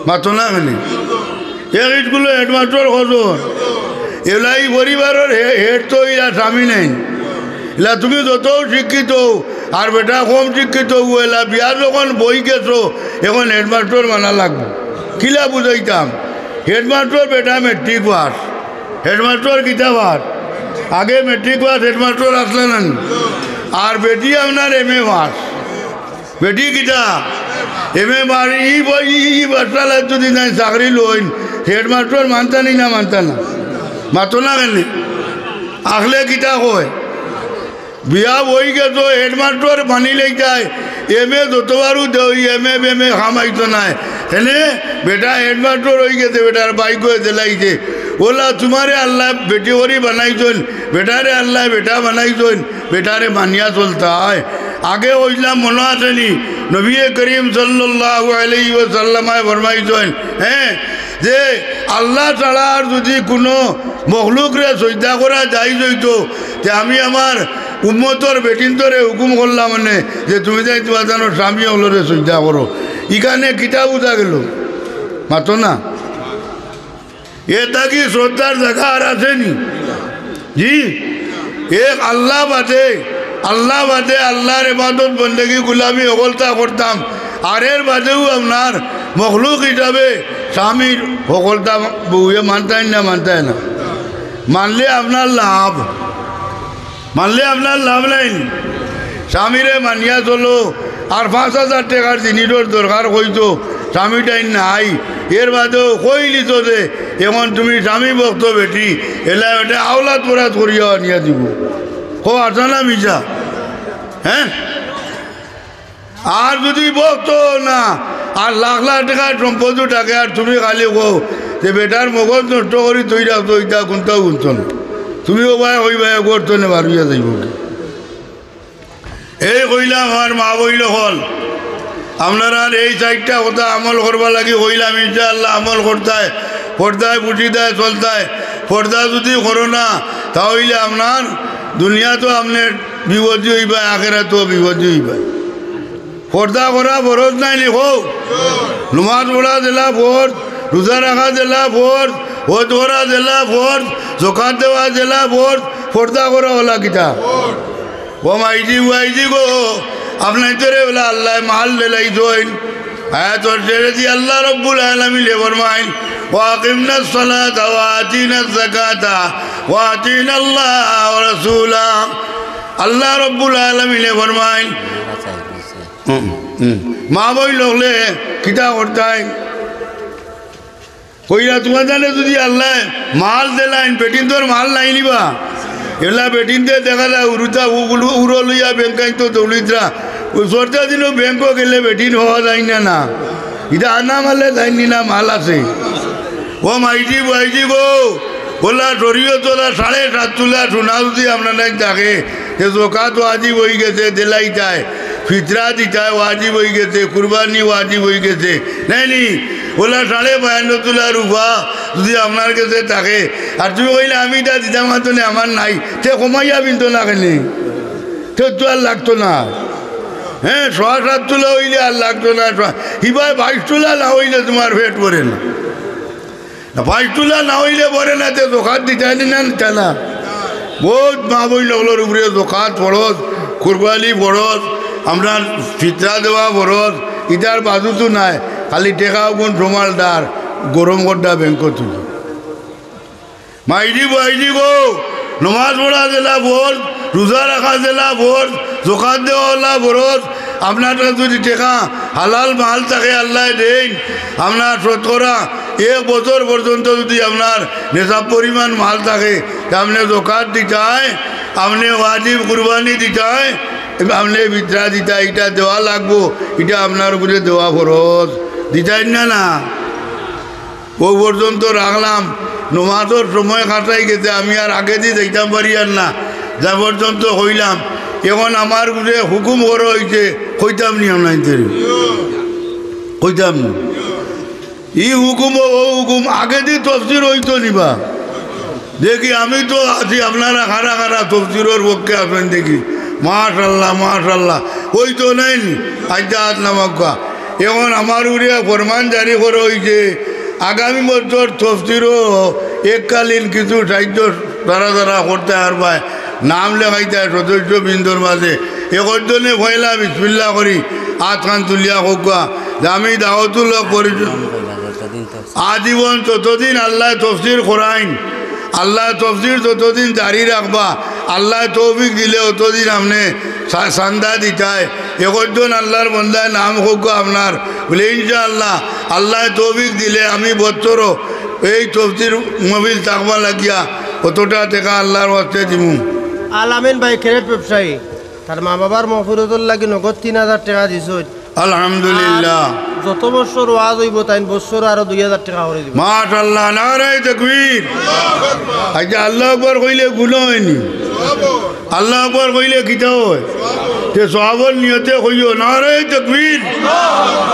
মাতো না কেনে? এক স্কুলো হেডমাস্টর কয়জন? এলা ই পরিবারর হে-, হেড তো ইলা স্বামী নাইন। ইলা তুমি যতউ শিক্ষিত অও, আর বেটা কম শিক্ষিত অউ, এলা বিয়া যখন বই গেছো, এখন হেডমাস্টর মানা লাগবো। কিলা বুঝাইতাম? হেডমাস্টর বেটা মেট্রিক পাস। হেডমাস্টর কিতা পাস? আগে মেট্রিক পাস হেডমাস্টর আছলা না নি? আর বেটি আপনার এম এ পাস। বেটি কিতা? M A pass. ই ব-, ই, ই বাচ্চালা যদি নাই চাকরি লইন, হেডমাস্টর মানতা নি না মানতা না? মাতো না কেনে? আখলে কিতা কয়? বিয়া বই গেছো, হেডমাস্টর মানি লইতায়, এম এ যতবারও দেও, এম এ বেম এ কাম আইতো নায়। হেনে বেটা হেডমাস্টর অই গেছে, বেটার ভাগ্য এ দিলাইছে। অলা তুমারে আল্লায় বেটি করি বানাইছইন, বেটারে আল্লায় বেটা বানাইছইন, বেটারে মানিয়া চলতায়। আগে অইলাম মনো আছে নি? নবী করিম সাল্লাল্লাহু আলাইহি ওয়াসাল্লামে ফরমাইছইন, হ্যাঁ, যে আল্লাহ ছাড়া আর যদি কুনু মখলুকরে সইজদা করা জায়েজ অইতো, তে আমি আমার উম্মতর বেটিন্তরে হুকুম করলাম অনে যে তুমি যাই তুমার জানো স্বামী অকলরে সইজদা করো। ইখানে কিতা বুঝা গেল? মাতো না। এ থাকি শ্রদ্ধার জাগা আর আছে নি? জি, এক আল্লাহ বাদে, আল্লাহ বাদে আল্লাহর ইবাদত বন্দেগি গুলামি হকলতা করতাম। আর এর বাদেও আপনার মখলুক হিসাবে স্বামীর হকলতা বউয়ে মানতায় না, মানতায় না। মানলে আপনার লাভ, মানলে আপনার লাভ নাই। স্বামীরে মানিয়া চলো, আর পাঁচ হাজার টেকার জিনিসর দরকার কইতো, স্বামী টাইম নাই। এর বাদেও কইলি তো যে, এখন তুমি স্বামী ভক্ত বেটি, এলা বেটা আওলাদ বরাত করিয়া আনিয়া দিব। কও হাছা না মিছা? হ্যাঁ? আর যদি ভক্ত না, আর লাখ লাখ টেকার সম্পদ থাকে, আর তুমি খালি কও যে বেটার মগজ নষ্ট করি থই রাখতো, ইটা কুনটাও কুনতো না। তুমিও ভাই ওই ভাই করতো না, বারুইয়া যাইব কি? এই কইলাম আমার মা বইন অকল, আপনারার এই চাইরটা কথা আমল করবার লাগি কইলাম, ইনশাআল্লাহ আমল করতায়, পর্দায় বুঝি দেয় চলতায়। পর্দা যদি করো না, তা অইলে আপনার দুনিয়াতও আপনে বিপদী অইবা, আখেরাতও বিপদী অইবা। পর্দা করা ফরজ নায় নি কও? নমাজ পড়া যেলা ফরজ, রোজা রাখা যেলা ফরজ, হজ করা যেলা ফরজ, জকাত দেওয়া যেলা ফরজ, পর্দা করা অলা কিতা? ও মাইজি ওয়াইজি গো, আপনাইনতরে বেলা আল্লায় মাল দিলাইছইন। আয়াতর শেষেদি আল্লাহ রব্বুল আলামিনে ফরমাইন, "ওয়া আকিমনাস সালাতা ওয়া আতিনাজ যাকাতা ওয়া আতিনাল্লাহা ওয়া রাসূলা।" আল্লাহ রব্বুল আলামিনে ফরমাইন, হুম, হুম। মা বইন অকলে কিতা করতায়? কইরা তুমার জানে যদি আল্লায় মাল দিলাইন, বেটিন্তর মাল নাই নি বা? এলা বেটিন্তে দেখা যায় উরুতা উগুলু উরো লইয়া ব্যাংকাইন্তো দৌড়িতরা। ওই সরতা দিনও ব্যাংকো গেলে বেটিন পাওয়া যায় না, না। ইটা আনা মালে যাইন নি না, মাল আছে। ও মাইজি, মাইজি গো, ওলা শরীয়ত ওলা সাড়ে সাত তুলা সোনা যদি আপনার নাই থাকে, তে জকাত ওয়াজিব অইগেছে, দিলাইতায়, ফিতরা দিতায় ওয়াজিব অইগেছে, কুরবানি ওয়াজিব অইগেছে, নায় নি? ওলা সাড়ে বায়ান্ন তুলা রুপা যদি আপনার গেছে থাকে, আর তুমি কইলে, "আমি ইটা দিতাম পারতো না, আমার নাই", তে কমাইয়া বিনতো না কেনে? তে তো আর লাগতো না। হ্যাঁ, সোয়া সাত তুলা অইলে আর লাগতো না, সোয়া, হিবায় বাইশ তুলা না অইলে তুমার পেট ভরে না। না, বাইশ তুলা না অইলে ভরে না, তে জকাত দিতায় নি না, নিতায় না? বউত মা বইন অকলর উপরে জকাত ফরজ, কুরবানি ফরজ, আপনার ফিতরা দেওয়া ফরজ, ইতার বাজুত নাই, খালি টেকা অগুন জমালদার, গরম করতা ব্যাংকো তুলি। মাইজি বইজি গো, নমাজ পড়া যেলা ফরজ, রোজা রাখা যেলা ফরজ, জকাত দেওয়া অলা ফরজ, আপনার যদি টেকা হালাল মাল থাকে আল্লায় দেইন, আপনার শতকরা এক বছর পর্যন্ত যদি আপনার নেশাব পরিমাণ মাল থাকে, তে আপনে জকাত দিতায়, আপনে ওয়াজিব কুরবানি দিতায়, আপনে ফিতরা দিতায়, ইটা দেওয়া লাগবো, ইটা আপনার উপরে দেওয়া ফরজ, দিতায় না, না? ও পর্যন্ত রাখলাম, নমাজর সময় কাটাই গেছে, আমি আর আগেদি যাইতাম পারি আর না, যা পর্যন্ত কইলাম। এখন আমার উপরে হুকুম করা অইছে, কইতাম নি আপনাইনতরে? কইতাম নি? ই হুকুম ও, ও হুকুম আগেদি তফসির অইতো নি বা? দেখি, আমি তো আছি, আপনারা কারা কারা তফসিরর পক্ষে আছইন দেখি। মাশাআল্লাহ, মাশাআল্লাহ। অইতো নায় নি? আইচ্ছা, আত নামাউক্কা। এখন আমার উপরে ফরমান জারি করা অইছে, আগামী বছর তফসিরও এককালীন কিছু সাহায্য যারা যারা করতায় পারবায়, নাম লেখাইতায় সদস্যবৃন্দর মাঝে। একজনে পয়লা বিসমিল্লাহ করি আতখান তুলিয়া কউক্কা যে আমি দাওয়াতুল হক পরিষদ আজীবন যতদিন আল্লায় তফসির করাইন, আল্লায় তফসির যতদিন জারি রাখবা, আল্লায় তৌফিক দিলে অতদিন আপনে চা-, চান্দা দিতায়। একজন আল্লার বন্দায় নাম কউক্কা আপনার, বলে, "ইনশাআল্লাহ, আল্লায় তৌফিক দিলে আমি বছরও এই তফসির মহফিল থাকবা লাগিয়া অতটা টেকা আল্লার ওয়াস্তে দিমু।" আল আমিন ভাই, ক্যারেট ব্যবসায়ী, তার মা বাবার মাগফিরাতর লাগি নগদ তিন হাজার টেকা দিছইন। আলহামদুলিল্লাহ। আর যত বছর ওয়াজ অইবো, তাইন বছর আরো দুই হাজার টেকা করি দিবা। মাশাআল্লাহ, নারায়ে তাকবীর। আইচ্ছা, আল্লাহু আকবার কইলে গুনা অয়নি? আল্লাহু আকবার কইলে কিতা অয়? তে সওয়াবর নিয়তে কইও, নারায়ে তাকবীর,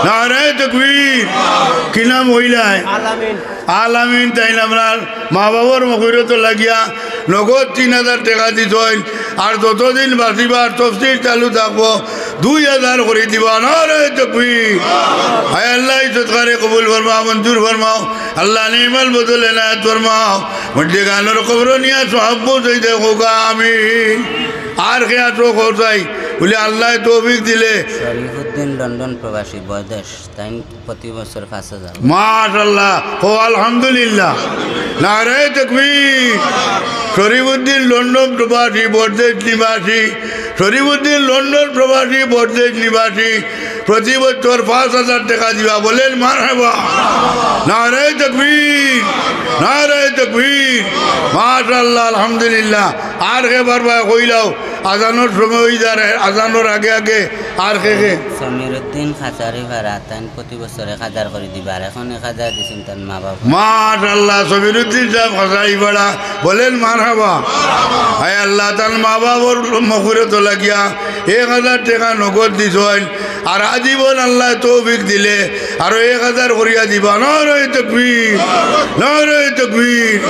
নারায়ে তাকবীর। কি নাম কইলায়? আল আমিন। আল আমিন। তাইন আপনার মা বাবার মাগফিরাতর লাগিয়া নগদ তিন হাজার টেকা দিছইন, আর যতদিন বাঁচিবার তফসির চালু থাকবো, দুই হাজার করি দিবা। নারায়ে তাকবীর। হায় আল্লাহ, এই সদকারে কবুল ফরমাও, মঞ্জুর ফরমাও। আল্লাহ, নিমাল বদল এনায়েত ফরমাও। মুর্দেগানর কবরো নিয়া সওয়াব পৌঁছাই দেও, কউক্কা আমিন। আর কে আছো কউক্কা? বলে, আল্লায় তৌফিক দিলে। শরীফুদ্দিন লন্ডন প্রবাসী, বয়দেশ, তাইন প্রতি বছর পাঁচ হাজার। মাশাআল্লাহ, ও আলহামদুলিল্লাহ, নারায়ে তাকবীর। শরীফুদ্দিন লন্ডন প্রবাসী, বরদেশ নিবাসী, শরীফুদ্দিন লন্ডন প্রবাসী, বড়দেশ নিবাসী, প্রতি বছর পাঁচ হাজার টেকা দিবা। বলেন মারহাবা। নারায়ে তাকবীর, নারায়ে তাকবীর। মাশাআল্লাহ, আলহামদুলিল্লাহ। আর কে পারবায় কইলাও, আজানর সময় অই যার, আজানর আগে আগে। আর কে কে? সমীরুদ্দিন খাসারি পাড়া, তাইন প্রতি বছর এক হাজার করি দিবা, আর এখন এক হাজার দিছইন তান মা বাবা। মাশাআল্লাহ, সমীরুদ্দিন সাব খাসারি পাড়া, বলেন মারহাবা। আয় আল্লাহ, তান মা বাবার মগফিরত লাগিয়া এক হাজার টেকা নগদ দিছইন, আর আজীবন আল্লায় তৌফিক দিলে আরো এক হাজার করিয়া দিবা। নারায়ে তাকবীর, নারায়ে তাকবীর।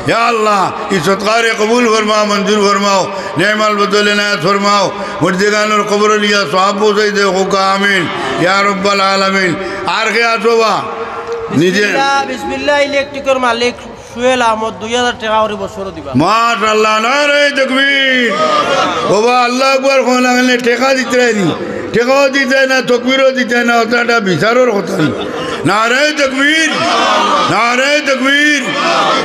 ইয়া আল্লাহ, ই সদকারে কবুল ফরমাও, মঞ্জুর ফরমাও, নেমাল বদল এনায়েত ফরমাও, মুর্দেগানর কবরো নিয়া সওয়াব পৌঁছাই দেও, কউক্কা আমিন, ইয়া রব্বাল আলামিন। আর কে আছো বা? নিজে বিসমিল্লাহ, বিসমিল্লাহ ইলেকট্রিকর মালিক সুহেল আহমদ দুই হাজার টেকা করি বছরো দিবা। মাশাআল্লাহ, নারায়ে তাকবীর। ও বা, আল্লাহু আকবার কও না কেনে, টেকা দিতায় নি, টেকাও দিতায় না, তকবীরও দিতায় না, অটা একটা বিচারর কথা নি। নারায়ে তাকবীর, নারায়ে তাকবীর।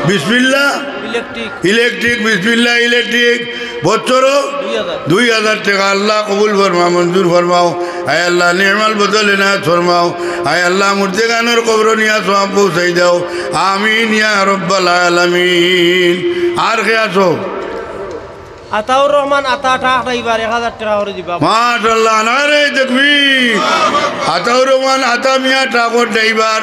বিসমিল্লাহ ইলেকট্রিক। ইলেকট্রিক, বিসমিল্লাহ ইলেকট্রিক। বছরো দুই হাজার। দুই হাজার টেকা। আল্লাহ কবুল ফরমাও, মঞ্জুর ফরমাও। আয় আল্লাহ, নেমাল বদল এনায়েত ফরমাও। আয় আল্লাহ, মুর্দেগানর কবরো নিয়া সওয়াব পৌঁছাই দেও। আমিন ইয়া রব্বাল আলামিন। আর কে আছো? আতাউর রহমান আতা ট্রাক ড্রাইভার এক হাজার টেকা করি দিবা। মাশাআল্লাহ, নারায়ে তাকবীর। আতাউর রহমান আতা মিয়া ট্রাকর ড্রাইভার,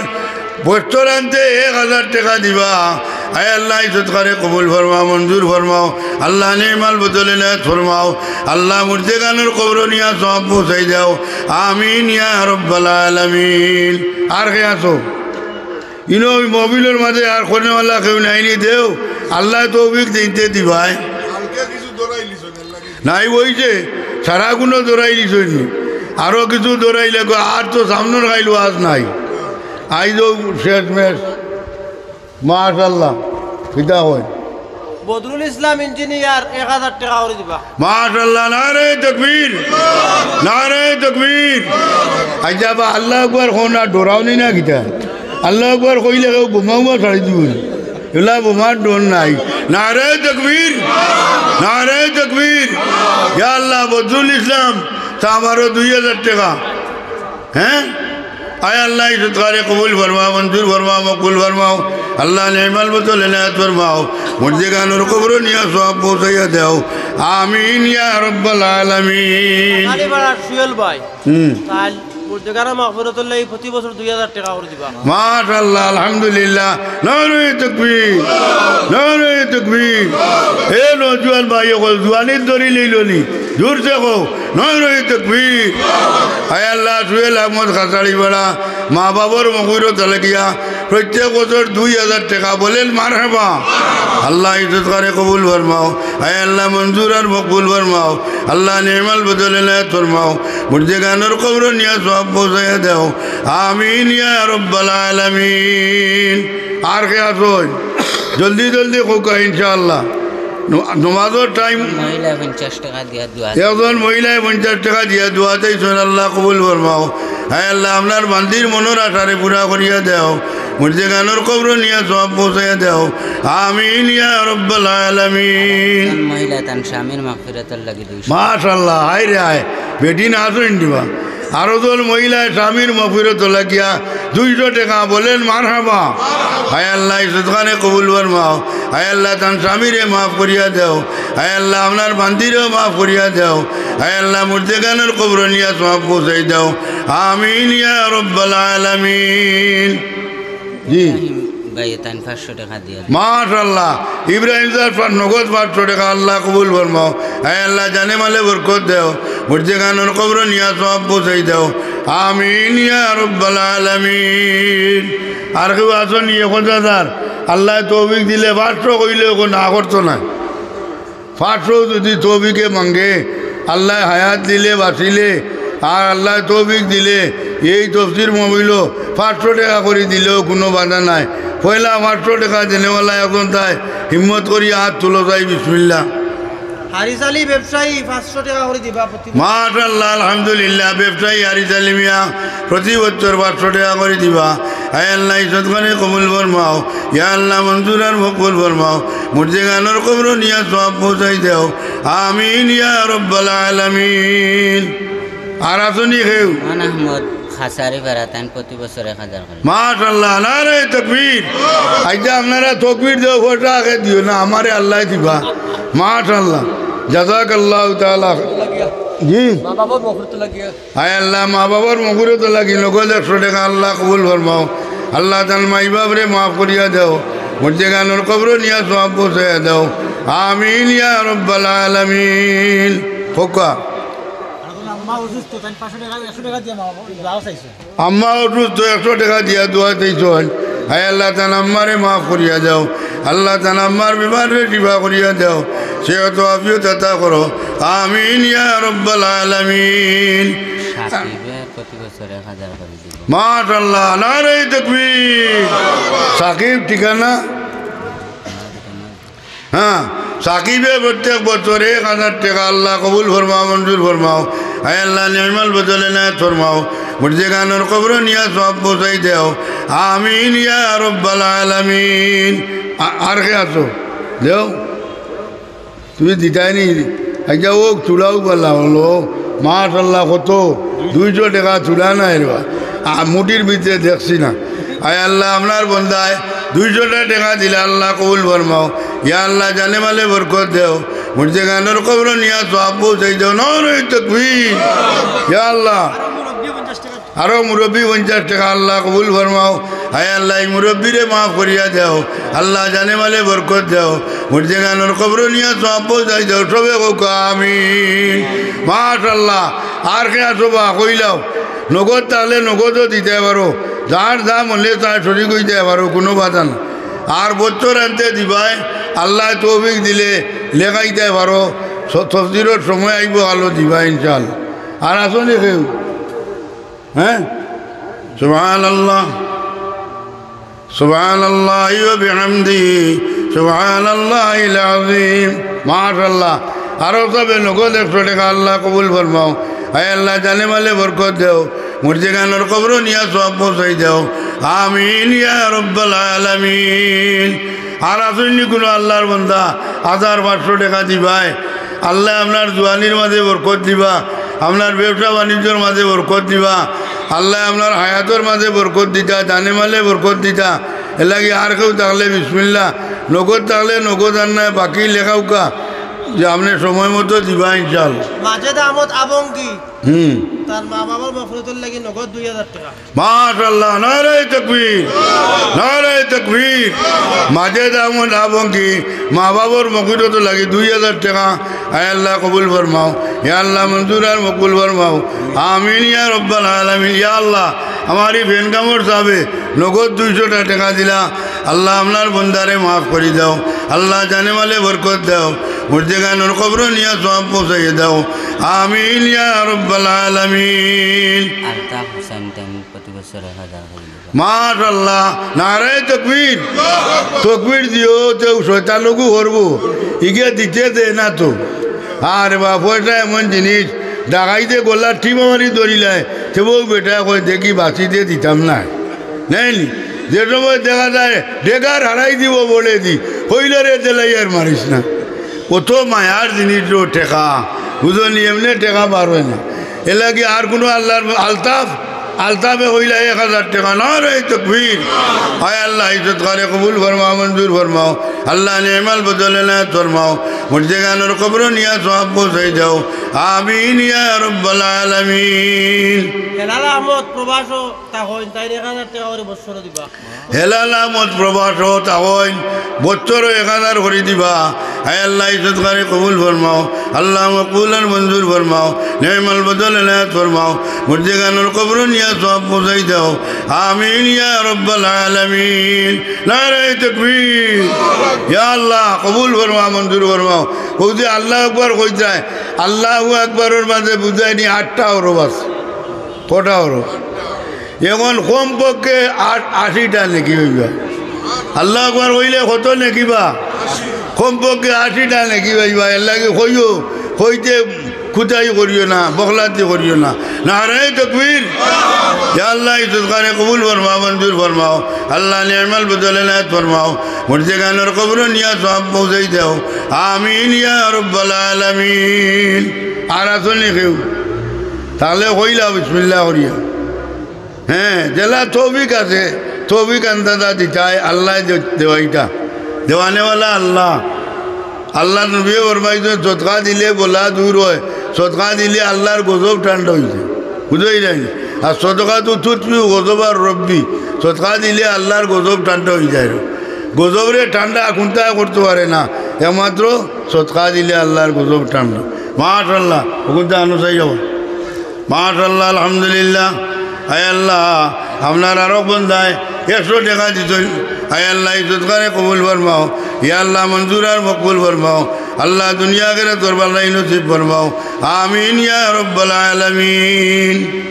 বছর আনতে এক হাজার টেকা দিবা। আয় আল্লাহ, ই সদকারে কবুল ফরমাও, মঞ্জুর ফরমাও। আল্লাহ, নেমাল বদল এনায়েত ফরমাও। আল্লাহ, মুর্দেগানর কবরো নিয়া সওয়াব পৌঁছাই দেও। আমিন ইয়া রব্বাল আলামিন। আর কে আছো? ইনো ওই মহফিলর মাঝে আর কনেওয়ালা কেউ নাইনি দেও। আল্লায় তৌফিক দিনতে দিবায়। নাই অইছে, সারা গুনো দৌড়াই দিছইন নি। আরো কিছু দৌড়াইলে গো, আর তো সামনর খাইল আজ নাই। আইজ শেষ মেশ। মাশাআল্লাহ। কিতা কয়? বদরুল ইসলাম ইঞ্জিনিয়ার এক হাজার টেকা করি দিবা। মাশাআল্লাহ, নারায়ে তাকবীর, নারায়ে তাকবীর। আইজা বা আল্লাহ আকবার কও না, ডরাও নি না কিতা? আল্লাহ আকবার কইলে কেউ বোমা উমা ছাড়ি দিবো নি। এলা বোমার ডর নাই। নারায়ে তাকবীর, নারায়ে তাকবীর। ইয়া আল্লাহ, বদরুল ইসলাম, তা আমারও দুই হাজার টেকা। হ্যাঁ? আয় আল্লাহ, ই সদকারে কবুল ফরমাও, মঞ্জুর ফরমাও, মকবুল ফরমাও। আল্লাহ, নেমাল বদল এনায়েত ফরমাও। মুর্দেগানর কবরো নিয়া সওয়াব পৌঁছাইয়া দেও। আমিন ইয়া রব্বাল আলামিন। আরে বাড়া সুয়েল ভাই। হুম। কাল মুর্দেগানর মাগফিরাতর লাগি প্রতি বছর দুই হাজার টেকা করি দিবা। মাশাআল্লাহ, আলহামদুলিল্লাহ। নারায়ে তাকবীর, নারায়ে তাকবীর। এ নওজোয়ান ভাই অকল, জুয়ানিত ধরি লইল নি, জোরসে কও, নারায়ে তাকবীর। আয় আল্লাহ, সুহেল আহমদ খাসাড়ি পাড়া, মা বাবার মগফিরাত লাগিয়া প্রত্যেক বছর দুই হাজার টেকা। বলেন মারহাবা। আল্লাহ, ই সদকারে কবুল ফরমাও। আয় আল্লাহ, মঞ্জুর আর মকবুল ফরমাও। আল্লাহ, নেমাল বদল এনায়েত ফরমাও। মুর্দেগানর কবরো নিয়া সওয়াব পৌঁছাইয়া দেও। আমিন ইয়া রব্বাল আলামিন। আর কে আছইন? জলদি জলদি কউক্কা, ইনশাআল্লাহ। ন-, নমাজর টাইম। মহিলায় পঞ্চাশ টেকা দিয়া দোয়া। একজন মহিলায় পঞ্চাশ টেকা দিয়া দোয়া চাইছইন, আল্লাহ কবুল ফরমাও। হায় আল্লাহ, আপনার বান্দির মনর আশারে পুরা করিয়া দেও। মুর্দেগানর কবরো নিয়া সওয়াব পৌঁছাইয়া দেও। আমিন ইয়া রব্বাল আলামিন। একজন মহিলায় তান স্বামীর মাগফিরাতর লাগি দুইশো। মাশাআল্লাহ, হায় রে হায়, বেটি না আছইন দিবা। আরো জন মহিলায় স্বামীর মাগফিরাত লাগিয়া দুইশো টেকা। বলেন মারহাবা। হায় আল্লাহ, ই সদকারে কবুল ফরমাও। হায় আল্লাহ, তান স্বামীরে মাফ করিয়া দেও। হায় আল্লাহ, আপনার বান্দিরেও মাফ করিয়া দেও। হায় আল্লাহ, মুর্দেগানর কবরো নিয়া সওয়াব পৌঁছাই দেও। আমিন ইয়া রব্বাল আলামিন। জি। ইব্রাহিম ভাই, তাইন পাঁচশো টেকা দিয়া দিবা। মাশাআল্লাহ, ইব্রাহিম স্যার পা-, নগদ পাঁচশো টেকা, আল্লাহ কবুল ফরমাও। হায় আল্লাহ, জানে মালে বরকত দেও, মুর্দেগানর কবরো নিয়া সওয়াব পৌঁছাই দেও। আমিন ইয়া রব্বাল আলামিন। আর কেউ আছইন নি? এক হাজার। আল্লায় তৌফিক দিলে পাঁচশো কইলে অখন না করতো নায়। পাঁচশো যদি তৌফিকে মাঙ্গে, আল্লায় হায়াত দিলে, বাঁচিলে, আর আল্লায় তৌফিক দিলে, এই তফসির মহফিলো পাঁচশো টেকা করি দিলেও কুনু বাধা নাই। পয়লা পাঁচশো টেকা দেনেওয়ালা একজন তাই হিম্মত করি আত তুলো চাই, বিসমিল্লাহ। আরিজ আলী ব্যবসায়ী পাঁচশো টেকা করি দিবা প্রতি বছর। মাশাআল্লাহ, আলহামদুলিল্লাহ, ব্যবসায়ী আরিজ আলী মিয়া প্রতি বছর পাঁচশো টেকা করি দিবা। আয় আল্লাহ, ই সদকারে কবুল ফরমাও। ইয়া আল্লাহ, মঞ্জুর আর মকবুল ফরমাও। মুর্দেগানর কবরো নিয়া সওয়াব পৌঁছাই দেও। আমিন ইয়া রব্বাল আলামিন। আর আছনি কেউ? মান আহমদ খাসারি বেড়া, তাইন প্রতি বছর এক হাজার করি। মাশাআল্লাহ, নারায়ে তাকবীর। আইচ্ছা, আপনারা তকবীর দেও, ফটা আগে দিও না, আমারে আল্লায় দিবা। মাশাআল্লাহ, জাযাকাল্লাহু তাআলা। জি। মা বাবার মকবুল তো লাগিয়া। আয় আল্লাহ, মা বাবার মকবুল তো লাগি, নগদ একশো টেকা আল্লাহ কবুল ফরমাও। আল্লাহ তান মাই বাপরে মাফ করিয়া দেও, মুর্দেগানর কবরো নিয়া সওয়াব পৌঁছাইয়া দেও। আমিন ইয়া রব্বাল আলামিন। কউক্কা। আর কোন আম্মা অসুস্থ, তাইন পাঁচশো টেকা, একশো টেকা দিয়া মা বাবা দোয়া চাইছে। আম্মা অসুস্থ, একশো টেকা দিয়া দোয়া চাইছইন। আয় আল্লাহ, তান আম্মারে মাফ করিয়া দেও। আল্লাহ, তান আম্মার বেমাররে শিফা করিয়া দেও। সেহত আফিয়ত আতা করো। আমিন ইয়া রব্বাল আলামিন। সাকিবে প্রতি বছর এক হাজার করি দিবা। মাশাআল্লাহ, নারায়ে তাকবীর। সাকিব ঠিকানা? হ্যাঁ, সাকিবে প্রত্যেক বছর এক হাজার টেকা আল্লাহ কবুল ফরমাও, মঞ্জুর ফরমাও। আয় আল্লাহ, নি'মাল বদল এনায়েত ফরমাও। মুর্দেগানর কবরো নিয়া সওয়াব পৌঁছাই দেও। আমিন ইয়া রব্বাল আলামিন। আ-, আর কে আছো? দেও। তুমি দিতায় নি? আইচ্ছা, ও চুড়াও বালা অইলো। মাশাআল্লাহ, কত? দুইশো টেকা চুড়া নায় রে বা। আ, মুঠির ভিতরে দেখছি না। আয় আল্লাহ, আপনার বন্দায় দুইশোটা টেকা দিলা, আল্লাহ কবুল ফরমাও। ইয়া আল্লাহ, জানে মালে বরকত দেও। মুর্দেগানর কবরো নিয়া সওয়াব পৌঁছাই দেও। নারায়ে তাকবীর। ইয়া আল্লাহ। আরো মুরব্বি পঞ্চাশ টেকা, আল্লাহ কবুল ফরমাও। হায় আল্লাহ, ই মুরব্বিরে মাফ করিয়া দেও। আল্লাহ, জানে মালে বরকত দেও। মুর্দেগানর কবরো নিয়া সওয়াব পৌঁছাই দেও। সবে কউক্কা আমিন। মাশাআল্লাহ। আর কে আছো বা, কইলাও। নগদ থাকলে নগদও দিতায় পারো। যার যা মনে চায় শরিক অইতায় পারো, কুনু বাধা নাই। আর বছর আনতে দিবায়, আল্লায় তৌফিক দিলে লেখাইতায় পারো। স-, তফসিরর সময় আইবো, আলো দিবায় ইনশাআল্লাহ। আর আছো নি কেউ? হ্যাঁ? সুবহানাল্লাহ। সুবহানাল্লাহি ওয়া বিহামদিহি। সুবহানাল্লাহিল আযীম। মাশাআল্লাহ। আরো সবে নগদ একশো টেকা আল্লাহ কবুল ফরমাও। আয় আল্লাহ, জানে মালে বরকত দেও। মুর্দেগানর কবরো নিয়া সওয়াব পৌঁছাই দেও। আমিন ইয়া রব্বাল আলামিন। আর আছইন নি কুনু আল্লাহর বন্দা, হাজার পাঁচশো টেকা দিবায়? আল্লায় আপনার জুয়ানির মাঝে বরকত দিবা, আপনার ব্যবসা বাণিজ্যর মাঝে বরকত দিবা, আল্লায় আপনার হায়াতর মাঝে বরকত দিতা, জানে মালে বরকত দিতা। এরলাগি আর কেউ থাকলে বিসমিল্লাহ, নগদ থাকলে নগদ আর নায়, বাকি লেখাউক্কা যে আপনে সময় মতো দিবা ইনশাআল্লাহ। মাজেদ আহমদ আবঙ্গি, হুম। তার মা বাবার মাগফিরাতর লাগি নগদ দুই হাজার টেকা। মাশাআল্লাহ, নারায়ে তাকবীর, নারায়ে তাকবীর। মাজেদ আহমদ আবঙ্গি, মা বাবার মাগফিরাতর লাগি দুই হাজার টেকা। আয় আল্লাহ, কবুল ফরমাও। ইয়া আল্লাহ, মঞ্জুর আর মকবুল ফরমাও। আমিন ইয়া রব্বাল আলামিন। ইয়া আল্লাহ, আমার ই ফেন কামড় সাবে নগদ দুইশোটা টেকা দিলা। আল্লাহ, আপনার বন্দারে মাফ করি দেও। আল্লাহ, জানে মালে বরকত দেও। মুর্দেগানর কবরো নিয়া সওয়াব পৌঁছাইয়া দেও। আমিন ইয়া রব্বাল আলামিন। আলতাফ হোসেন তাইন প্রতি বছর এক হাজার করি দিবা। মাশাআল্লাহ, নারায়ে তাকবীর। তাকবীর দিও, তেউ শয়তানগু করবো। ইগে দিতে দে না তো। আরে বা, পয়সা এমন জিনিস, ডাকাইতে গলা টিপা মারি ধরিলায়, তে বউ বেটা কয়, "দেখি বাঁচিতে দিতাম না।" নায় নি? যে সময় দেখা যায়, ডেগার হারাই দিব বলে দি, কইলে রে, দিলাই আর মারিস না। অত মায়ার জিনিস ও টেকা, বুঝো নি, এমনে টেকা বার অয় না। এরলাগি আর কুনু আল্লাহর আলতাফ, আলতাফে কইলা এক হাজার টেকা, নারায়ে তাকবীর। আয় আল্লাহ, ই সদকারে কবুল ফরমাও, মঞ্জুর ফরমাও। আল্লাহ, নি'মাল বদল এনায়েত ফরমাও। মুর্দেগানর কবরো নিয়া সওয়াব পৌঁছাই দেও। আমিন ইয়া রব্বাল আলামিন। হেলাল আহমদ প্রবাসও তা হইন, তাইন এক হাজার টেকা করি বছরও দিবা। হেলাল আহমদ প্রবাসও তা হইন, বছরও এক হাজার করি দিবা। আয় আল্লাহ, ই সদকারে কবুল ফরমাও। আল্লাহ, মকবুল আর মঞ্জুর ফরমাও। নি'মাল বদল এনায়েত ফরমাও। মুর্দেগানর কবরো নিয়া সওয়াব পৌঁছাই দেও। আমিন ইয়া রব্বাল আলামিন। নারায়ে তাকবীর। ইয়া আল্লাহ, কবুল ফরমাও, মঞ্জুর ফরমাও। কও যে আল্লাহু আকবার কইতায়, আল্লাহু আকবারর মাঝে বুঝায় নি আটটা হরফ আছে। কটা হরফ? এখন কমপক্ষে আট-, আশিটা নেকি অইবা। আল্লাহু আকবার কইলে কত নেকি বা? কমপক্ষে আশিটা নাকি ভাই ভাই, এর লাগি কইও, কইতে কুতাই করিও না, বখলাতি করিও না। নারায়ে তাকবীর। ইয়া আল্লাহ, ই সদকারে কবুল ফরমাও, মঞ্জুর ফরমাও। আল্লাহ, নিয়ামল বদলে নায়াত ফরমাও। মুর্দেগানর কবরো নিয়া সওয়াব পৌঁছাই দেও। আমিন ইয়া রাব্বাল আলামিন। আর আছো নি কেউ? তাইলে কইলাও বিসমিল্লাহ করিয়া। হ্যাঁ, যেলা তৌফিক আছে, তৌফিক আন্দাজা দিতায়, আল্লায় দে-, দেওয়াইতা। দেওয়ানেওয়ালা আল্লাহ। আল্লাহর নবীয়ে ফরমাইছইন, সদকা দিলে বলা দূর অয়, সদকা দিলে আল্লাহর গজব ঠান্ডা অইযায়। বুঝছইন নি? আর সদকাতু তুতফিউ গজবার রব্বি, সদকা দিলে আল্লাহর গজব ঠান্ডা অইযায়। গজবরে ঠান্ডা কুন্তায় করতে পারে না, একমাত্র সদকা দিলে আল্লাহর গজব ঠান্ডা। মাশাআল্লাহ, অগুনতা আনো চাই যাও। মাশাআল্লাহ, আলহামদুলিল্লাহ। আয় আল্লাহ, আপনার আরক বন্দায় একশো টেকা দিছইন। আয় আল্লাহ, ই সদকারে কবুল ফরমাও। ইয়া আল্লাহ, মঞ্জুর আর মকবুল ফরমাও। আল্লাহ, দুনিয়া আখিরাতর ভালাই নসিব ফরমাও। আমিন ইয়া রাব্বাল আলামিন।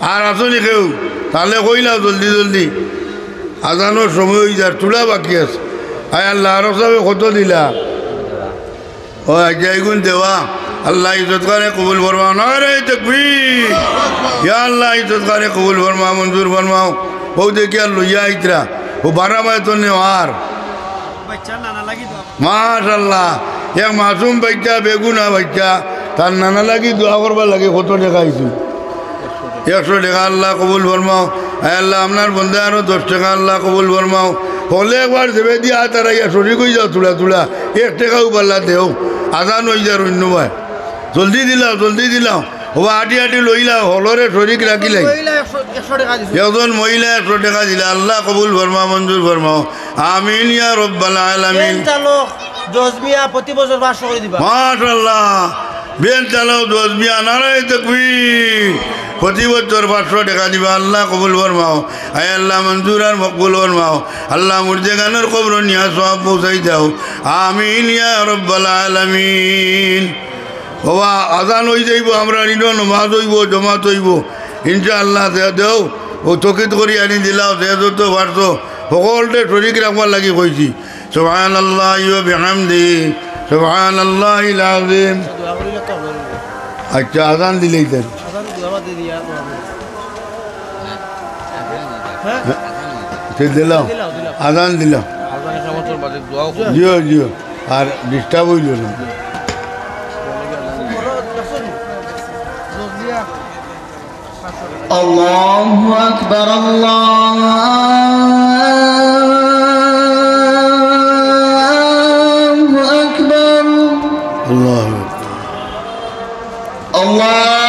আর আছো নি কেউ? তাইলে কইলাও জলদি জলদি। আজানর সময় অইযার, থুড়া বাকি আছে। আয় আল্লাহ, আরক সাবে কত দিলা? ও, আচ্ছা, ইগুন দেওয়া। আল্লাহ, ই সদকারে কবুল ফরমাও। নারায়ে তাকবীর। ইয়া আল্লাহ, ই সদকারে কবুল ফরমাও, মঞ্জুর ফরমাও। অউ দেখি আর লইয়া আইতরা। অউ বারা বায় তো নেওয়ার। মাশাআল্লাহ। এক মাসুম বাইচ্চা, বেগুনা বাইচ্চা, তার নানা লাগি দোয়া করবার লাগি কত টেকা আইছে? একশো টেকা। আল্লাহ কবুল ফরমাও। আয় আল্লাহ, আপনার বন্দা আরো দশ টেকা আল্লাহ কবুল ফরমাও। হকলে একবার জেবে দিয়া আত আড়াইয়া শরিক অইযাও, থুড়া থুড়া এক টেকাউ বালা দেও। আজান অইযার অইন্য বায়। জলদি দিলাও, জলদি দিলাও। ওবা আটি আটি লইলাও, হকলরে শরিক রাখিলাই। মহিলা একশো, একশো টেকা দিছে। একজন মহিলা একশো টেকা দিলা। আল্লাহ কবুল ফরমাও, মঞ্জুর ফরমাও। আমিন ইয়া রাব্বাল আলামিন। ভ্যান চালক জজ মিয়া প্রতি বছর পাঁচশো করি দিবা। মাশাআল্লাহ। ভ্যান চালক জজ মিয়া, নারায়ে তাকবীর। প্রতি বছর পাঁচশো টেকা দিবা। আল্লাহ কবুল ফরমাও। আয় আল্লাহ, মঞ্জুর আর মকবুল ফরমাও। আল্লাহ, মুর্দেগানর কবরো নিয়া সওয়াব পৌঁছাই দেও। আমিন ইয়া রাব্বাল আলামিন। ওবা, আজান অইযাইবো, আমরার ইনো নমাজ অইবো, জমাত অইবো। ইনশাআল্লাহ, দে-, দেও, অউ তকিদ করি আনি দিলাও, যে যত পারছো, হকলরে শরিক রাখবার লাগি কইছি। সুবহানাল্লাহি ওয়া বিহামদিহি, সুবহানাল্লাহিল আযীম। আচ্ছা, আজান দিলেই দেন। তে দিলাও। আজান দিলাও। জিও, জিও। আর disturb অইলো না। الله أكبر، الله أكبر. الله أكبر. الله